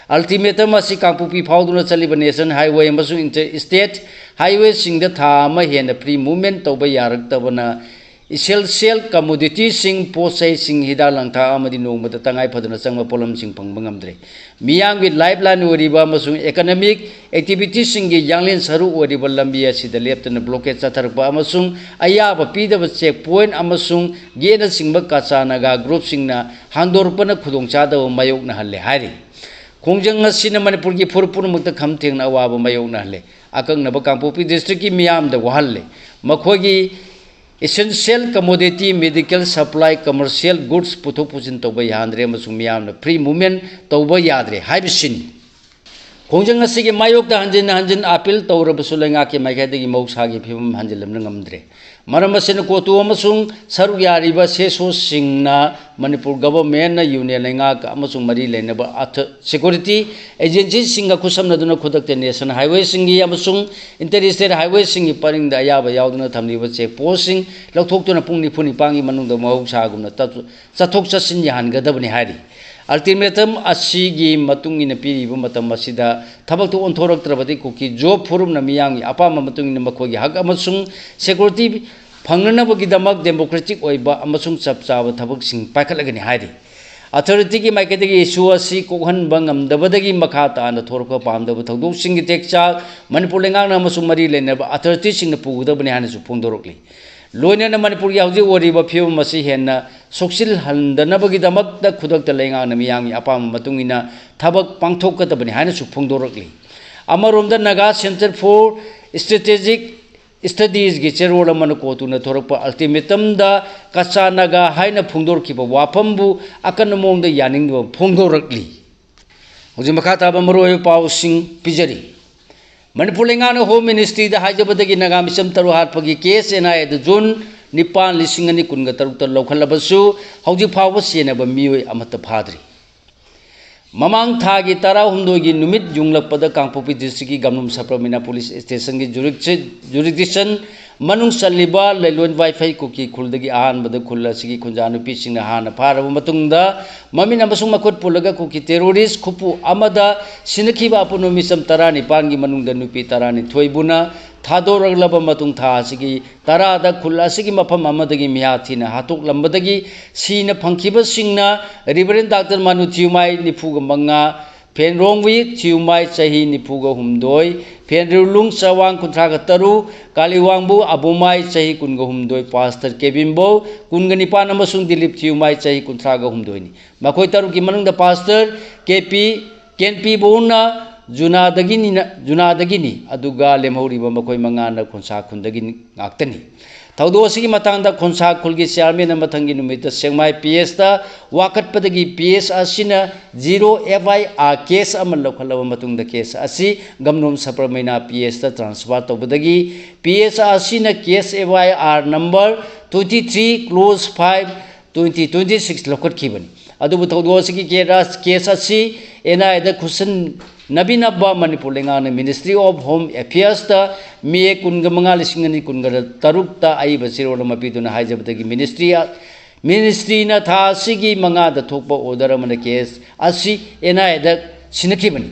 ꯑꯜꯇꯤꯃꯦꯇꯝ ꯑꯁꯤ ꯀꯥꯡꯄꯣꯛꯄꯤ ꯐꯥꯎꯗꯨꯅ ꯆꯠꯂꯤꯕ ꯅꯦꯁꯅꯦꯜ ꯍꯥꯏꯋꯦ ꯑꯃꯁꯨꯡ ꯏꯟꯇꯔ ꯏꯁꯇꯦꯠ ꯍꯥꯏꯋꯦꯁꯤꯡꯗ ꯊꯥ ꯑꯃ ꯍꯦꯟꯅ ꯐ꯭ꯔꯤ ꯃꯨꯚꯃꯦꯟ ꯇꯧꯕ ꯌꯥꯔꯛꯇꯕꯅ ꯏꯁꯦꯟꯁꯤꯌꯦꯜ ꯀꯃꯣꯗꯤꯇꯤꯁꯤꯡ, ꯄꯣꯠ ꯆꯩꯁꯤꯡ, ꯍꯤꯗꯥꯛ ꯂꯥꯡꯊꯛ ꯑꯃꯗꯤ ꯅꯣꯡꯃꯗ ꯇꯉꯥꯏ ꯐꯗꯅ ꯆꯪꯕ ꯄꯣꯠꯂꯝꯁꯤꯡ ꯐꯪꯕ ꯉꯝꯗ꯭ꯔꯦ꯫ ꯃꯤꯌꯥꯝꯒꯤ ꯂꯥꯏꯐ ꯂꯥꯏꯟ ꯑꯣꯏꯔꯤꯕ ꯑꯃꯁꯨꯡ ꯑꯦꯀꯅꯃꯤꯛ ꯑꯦꯛꯇꯤꯚꯤꯇꯤꯁꯤꯡꯒꯤ ꯌꯥꯡꯂꯦꯟ ꯁꯔꯨ ꯑꯣꯏꯔꯤꯕ ꯂꯝꯕꯤ ꯑꯁꯤꯗ ꯂꯦꯞꯇꯅ ꯕ꯭ꯂꯣꯀꯦꯠ ꯆꯠꯊꯔꯛꯄ ꯑꯃꯁꯨꯡ ꯑꯌꯥꯕ ꯄꯤꯗꯕ ꯆꯦꯛ ꯄꯣꯏꯟꯠ ꯑꯃꯁꯨꯡ ꯒꯦꯠꯅꯆꯤꯡꯕ ꯀꯆꯥ ꯅꯥꯒꯥ ꯒ꯭ꯔꯨꯞꯁꯤꯡꯅ ꯍꯥꯡꯗꯣꯔꯛꯄꯅ ꯈꯨꯗꯣꯡꯆꯥꯗꯕ ꯃꯥꯌꯣꯛꯅꯍꯜꯂꯦ ꯍꯥꯏꯔꯤ꯫ ꯈꯣꯡꯖꯪ ꯑꯁꯤꯅ ꯃꯅꯤꯄꯨꯔꯒꯤ ꯐꯨꯔꯨꯞ ꯄꯨꯝꯅꯃꯛꯇ ꯈꯝ ꯊꯦꯡꯅ ꯑꯋꯥꯕ ꯃꯥꯌꯣꯛꯅꯍꯜꯂꯦ꯫ ꯑꯀꯛꯅꯕ ꯀꯥꯡꯄꯣꯛꯄꯤ district ꯀꯤ ꯃꯤꯌꯥꯝꯗ ꯋꯥꯍꯜꯂꯦ꯫ ꯃꯈꯣꯏꯒꯤ essential commodity, medical supply, commercial goods ꯄꯨꯊꯣꯛ ꯄꯨꯁꯤꯟ ꯇꯧꯕ ꯌꯥꯍꯟꯗ꯭ꯔꯦ ꯑꯃꯁꯨꯡ ꯃꯤꯌꯥꯝꯅ free movement ꯇꯧꯕ ꯌꯥꯗ꯭ꯔꯦ ꯍꯥꯏꯕꯁꯤꯅꯤ꯫ ꯈꯣꯡꯖꯪ ꯑꯁꯤꯒꯤ ꯃꯥꯌꯣꯛꯇ ꯍꯟꯖꯤꯟ ꯍꯟꯖꯤꯟ appeal ꯇꯧꯔꯕꯁꯨ ꯂꯩꯉꯥꯛꯀꯤ ꯃꯥꯏꯀꯩꯗꯒꯤ ꯃꯍꯧꯁꯥꯒꯤ ꯐꯤꯕꯝ ꯍꯟꯖꯤꯜꯍꯟꯕ ꯉꯝꯗ꯭ꯔꯦ꯫ ꯃꯔꯝ ꯑꯁꯤꯅ ꯀꯣꯇꯨ ꯑꯃꯁꯨꯡ ꯁꯔꯨꯛ ꯌꯥꯔꯤꯕ ꯁꯦꯁꯣꯁꯤꯡꯅ ꯃꯅꯤꯄꯨꯔ government ꯅ union ꯂꯩꯉꯥꯛ ꯑꯃꯁꯨꯡ ꯃꯔꯤ ꯂꯩꯅꯕ ꯑꯊ-, security agency ꯁꯤꯡꯒ ꯈꯨꯠꯁꯝꯅꯗꯨꯅ ꯈꯨꯗꯛꯇ national highway ꯁꯤꯡꯒꯤ ꯑꯃꯁꯨꯡ inter state highway ꯁꯤꯡꯒꯤ ꯄꯔꯤꯡꯗ ꯑꯌꯥꯕ ꯌꯥꯎꯗꯅ ꯊꯝꯂꯤꯕ check post ꯁꯤꯡ ꯂꯧꯊꯣꯛꯇꯨꯅ ꯄꯨꯡ ꯅꯤꯐꯨ ꯅꯤꯄꯥꯟꯒꯤ ꯃꯅꯨꯡꯗ ꯃꯍꯧꯁꯥꯒꯨꯝꯅ ꯇꯠ-, ꯆꯠꯊꯣꯛ ꯆꯠꯁꯤꯟ ꯌꯥꯍꯟꯒꯗꯕꯅꯤ ꯍꯥꯏꯔꯤ꯫ Ultimatum ꯑꯁꯤꯒꯤ ꯃꯇꯨꯡ ꯏꯟꯅ ꯄꯤꯔꯤꯕ ꯃꯇꯝ ꯑꯁꯤꯗ ꯊꯕꯛꯇꯨ ꯑꯣꯟꯊꯣꯔꯛꯇ꯭ꯔꯕꯗꯤ ꯀꯨꯀꯤ ꯖꯣꯕ ꯐꯣꯔꯝꯅ ꯃꯤꯌꯥꯝꯒꯤ ꯑꯄꯥꯝꯕ ꯃꯇꯨꯡ ꯏꯟꯅ ꯃꯈꯣꯏꯒꯤ ꯍꯛ ꯑꯃꯁꯨꯡ security ꯐꯪꯅꯅꯕꯒꯤꯗꯃꯛ democratic ꯑꯣꯏꯕ ꯑꯃꯁꯨꯡ ꯆꯞ ꯆꯥꯕ ꯊꯕꯛꯁꯤꯡ ꯄꯥꯏꯈꯠꯂꯒꯅꯤ ꯍꯥꯏꯔꯤ꯫ Authority ꯒꯤ ꯃꯥꯏꯀꯩꯗꯒꯤ issue ꯑꯁꯤ ꯀꯣꯛꯍꯟꯕ ꯉꯝꯗꯕꯗꯒꯤ ꯃꯈꯥ ꯇꯥꯅ ꯊꯣꯔꯛꯄ ꯄꯥꯝꯗꯕ ꯊꯧꯗꯣꯛꯁꯤꯡꯒꯤ ꯇꯦꯛꯆꯥꯛ ꯃꯅꯤꯄꯨꯔ ꯂꯩꯉꯥꯛꯅ ꯑꯃꯁꯨꯡ ꯃꯔꯤ ꯂꯩꯅꯕ authority ꯁꯤꯡꯅ ꯄꯨꯒꯗꯕꯅꯤ ꯍꯥꯏꯅꯁꯨ ꯐꯣꯡꯗꯣꯔꯛꯂꯤ꯫ ꯂꯣꯏꯅꯅ ꯃꯅꯤꯄꯨꯔꯒꯤ ꯍꯧꯖꯤꯛ ꯑꯣꯏꯔꯤꯕ ꯐꯤꯕꯝ ꯑꯁꯤ ꯍꯦꯟꯅ ꯁꯣꯛꯆꯤꯜꯍꯟꯗꯅꯕꯒꯤꯗꯃꯛꯇ ꯈꯨꯗꯛꯇ ꯂꯩꯉꯥꯛꯅ ꯃꯤꯌꯥꯝꯒꯤ ꯑꯄꯥꯝꯕ ꯃꯇꯨꯡ ꯏꯟꯅ ꯊꯕꯛ ꯄꯥꯡꯊꯣꯛꯀꯗꯕꯅꯤ ꯍꯥꯏꯅꯁꯨ ꯐꯣꯡꯗꯣꯔꯛꯂꯤ꯫ ꯑꯃꯔꯣꯝꯗ Naga Centre for Strategic Studies ꯒꯤ ꯆꯦꯔꯣꯜ ꯑꯃꯅ ꯀꯣꯇꯨꯅ ꯊꯣꯔꯛꯄ ultimatum ꯗ ꯀꯆꯥ ꯅꯥꯒꯥ ꯍꯥꯏꯅ ꯐꯣꯡꯗꯣꯔꯛꯈꯤꯕ ꯋꯥꯐꯝꯕꯨ ꯑꯀꯟꯕ ꯃꯑꯣꯡꯗ ꯌꯥꯅꯤꯡꯗꯕ ꯐꯣꯡꯗꯣꯔꯛꯂꯤ꯫ ꯍꯧꯖꯤꯛ ꯃꯈꯥ ꯇꯥꯕ ꯃꯔꯨꯑꯣꯏꯕ ꯄꯥꯎꯁꯤꯡ ꯄꯤꯖꯔꯤ꯫ ꯃꯅꯤꯄꯨꯔ ꯂꯩꯉꯥꯛꯅ Home Ministry ꯗ ꯍꯥꯏꯖꯕꯗꯒꯤ ꯅꯥꯒꯥ ꯃꯤꯆꯝ ꯇꯔꯨꯛ ꯍꯥꯠꯄꯒꯤ case N I A the June ꯅꯤꯄꯥꯟ, ꯂꯤꯁꯤꯡ ꯑꯅꯤ ꯀꯨꯟꯒ ꯇꯔꯨꯛꯇ ꯂꯧꯈꯠꯂꯕꯁꯨ ꯍꯧꯖꯤꯛ ꯐꯥꯎꯕ ꯆꯦꯟꯅꯕ ꯃꯤꯑꯣꯏ ꯑꯃꯠꯇ ꯐꯥꯗ꯭ꯔꯤ꯫ ꯃꯃꯥꯡ ꯊꯥꯒꯤ ꯇꯔꯥꯍꯨꯝꯗꯣꯏꯒꯤ ꯅꯨꯃꯤꯠ ꯌꯨꯡꯂꯛꯄꯗ ꯀꯥꯡꯄꯣꯛꯄꯤ district ꯀꯤ ꯒꯝꯂꯨꯝ ꯁꯄ꯭ꯔꯃꯤꯅꯥ police station ꯒꯤ jurisdiction ꯃꯅꯨꯡ ꯆꯜꯂꯤꯕ ꯂꯩꯂꯣꯟ ꯋꯥꯏꯐꯩ ꯀꯨꯀꯤ ꯈꯨꯜꯗꯒꯤ ꯑꯍꯥꯟꯕꯗ ꯈꯨꯜ ꯑꯁꯤꯒꯤ ꯈꯨꯟꯖꯥ ꯅꯨꯄꯤꯁꯤꯡꯅ ꯍꯥꯟꯅ ꯐꯥꯔꯕ ꯃꯇꯨꯡꯗ ꯃꯃꯤꯠ ꯑꯃꯁꯨꯡ ꯃꯈꯨꯠ ꯄꯨꯜꯂꯒ ꯀꯨꯀꯤ terrorist ꯈꯨꯄꯨ ꯑꯃꯗ ꯁꯤꯅꯈꯤꯕ ꯑꯄꯨꯟꯕ ꯃꯤꯆꯝ ꯇꯔꯥꯅꯤꯄꯥꯟꯒꯤ ꯃꯅꯨꯡꯗ ꯅꯨꯄꯤ ꯇꯔꯥꯅꯤꯊꯣꯏꯕꯨꯅ ꯊꯥꯗꯣꯔꯛꯂꯕ ꯃꯇꯨꯡ ꯊꯥ ꯑꯁꯤꯒꯤ ꯇꯔꯥꯗ ꯈꯨꯜ ꯑꯁꯤꯒꯤ ꯃꯐꯝ ꯑꯃꯗꯒꯤ ꯃꯤꯍꯥꯠ ꯊꯤꯅ ꯍꯥꯠꯇꯣꯛꯂꯝꯕꯗꯒꯤ ꯁꯤꯅ ꯐꯪꯈꯤꯕꯁꯤꯡꯅ Reverend Doctor ꯃꯅꯨ ꯊꯤꯌꯨꯃꯥꯏ ꯅꯤꯐꯨꯒ ꯃꯉꯥ, ꯐꯦꯟꯔꯣꯡꯋꯤ ꯊꯤꯌꯨꯃꯥꯏ ꯆꯍꯤ ꯅꯤꯐꯨꯒ ꯍꯨꯝꯗꯣꯏ, ꯐꯦꯟꯔꯤꯎꯂꯨꯡ ꯆꯋꯥꯡ ꯀꯨꯟꯊ꯭ꯔꯥꯒ ꯇꯔꯨꯛ, ꯀꯥꯂꯤꯋꯥꯡꯕꯨ ꯑꯕꯨꯃꯥꯏ ꯆꯍꯤ ꯀꯨꯟꯒ ꯍꯨꯝꯗꯣꯏ, Pastor ꯀꯦꯕꯤꯝꯕꯧ ꯀꯨꯟꯒ ꯅꯤꯄꯥꯟ ꯑꯃꯁꯨꯡ ꯗꯤꯂꯤꯞ ꯊꯤꯌꯨꯃꯥꯏ ꯆꯍꯤ ꯀꯨꯟꯊ꯭ꯔꯥꯒ ꯍꯨꯝꯗꯣꯏꯅꯤ꯫ ꯃꯈꯣꯏ ꯇꯔꯨꯛꯀꯤ ꯃꯅꯨꯡꯗ Pastor ꯀꯦ ꯄꯤ ꯀꯦꯟꯄꯤꯕꯧꯅ ꯖꯨꯅꯥꯗꯒꯤꯅꯤꯅ, ꯖꯨꯅꯥꯗꯒꯤꯅꯤ, ꯑꯗꯨꯒ ꯂꯦꯝꯍꯧꯔꯤꯕ ꯃꯈꯣꯏ ꯃꯉꯥꯅ ꯈꯣꯟꯁꯥ ꯈꯨꯟꯗꯒꯤ ꯉꯥꯛꯇꯅꯤ꯫ ꯊꯧꯗꯣꯛ ꯑꯁꯤꯒꯤ ꯃꯇꯥꯡꯗ ꯈꯣꯟꯁꯥ ꯈꯨꯜꯒꯤ ꯆꯤꯌꯥꯔꯃꯦꯟꯅ ꯃꯊꯪꯒꯤ ꯅꯨꯃꯤꯠꯇ ꯁꯦꯛꯃꯥꯏ ꯄꯤ ꯑꯦꯁꯇ ꯋꯥꯀꯠꯄꯗꯒꯤ ꯄꯤ ꯑꯦꯁ ꯑꯁꯤꯅ zero F I R case ꯑꯃ ꯂꯧꯈꯠꯂꯕ ꯃꯇꯨꯡꯗ ꯀꯦꯁ ꯑꯁꯤ ꯒꯝꯅꯣꯝ ꯁꯕꯔꯃꯩꯅꯥ ꯄꯤ ꯑꯦꯁꯇ ꯇ꯭ꯔꯥꯟꯁꯐꯔ ꯇꯧꯕꯗꯒꯤ ꯄꯤ ꯑꯦꯁ ꯑꯁꯤꯅ case F I R number twenty three close five twenty twenty six ꯂꯧꯈꯠꯈꯤꯕꯅꯤ꯫ ꯑꯗꯨꯕꯨ ꯊꯧꯗꯣꯛ ꯑꯁꯤꯒꯤ ꯀꯦꯔꯥꯁ-, ꯀꯦꯁ ꯑꯁꯤ ꯑꯦꯟ ꯑꯥꯏ ꯑꯦꯗ ꯈꯨꯠꯁꯤꯟꯅꯕꯤꯅꯕ ꯃꯅꯤꯄꯨꯔ ꯂꯩꯉꯥꯛꯅ Ministry of Home Affairsꯇ ꯃꯦ ꯀꯨꯟꯒ ꯃꯉꯥ, ꯂꯤꯁꯤꯡ ꯑꯅꯤ ꯀꯨꯟꯒ ꯇꯔꯨꯛꯇ ꯑꯏꯕ ꯆꯦꯔꯣꯜ ꯑꯃ ꯄꯤꯗꯨꯅ ꯍꯥꯏꯖꯕꯗꯒꯤ ꯃꯤꯅꯤꯁꯇ꯭ꯔꯤ, ꯃꯤꯅꯤꯁꯇ꯭ꯔꯤꯅ ꯊꯥ ꯑꯁꯤꯒꯤ ꯃꯉꯥꯗ ꯊꯣꯛꯄ ꯑꯣꯔꯗꯔ ꯑꯃꯅ ꯀꯦꯁ ꯑꯁꯤ ꯑꯦꯟ ꯑꯥꯏ ꯑꯦꯗ ꯁꯤꯟꯅꯈꯤꯕꯅꯤ꯫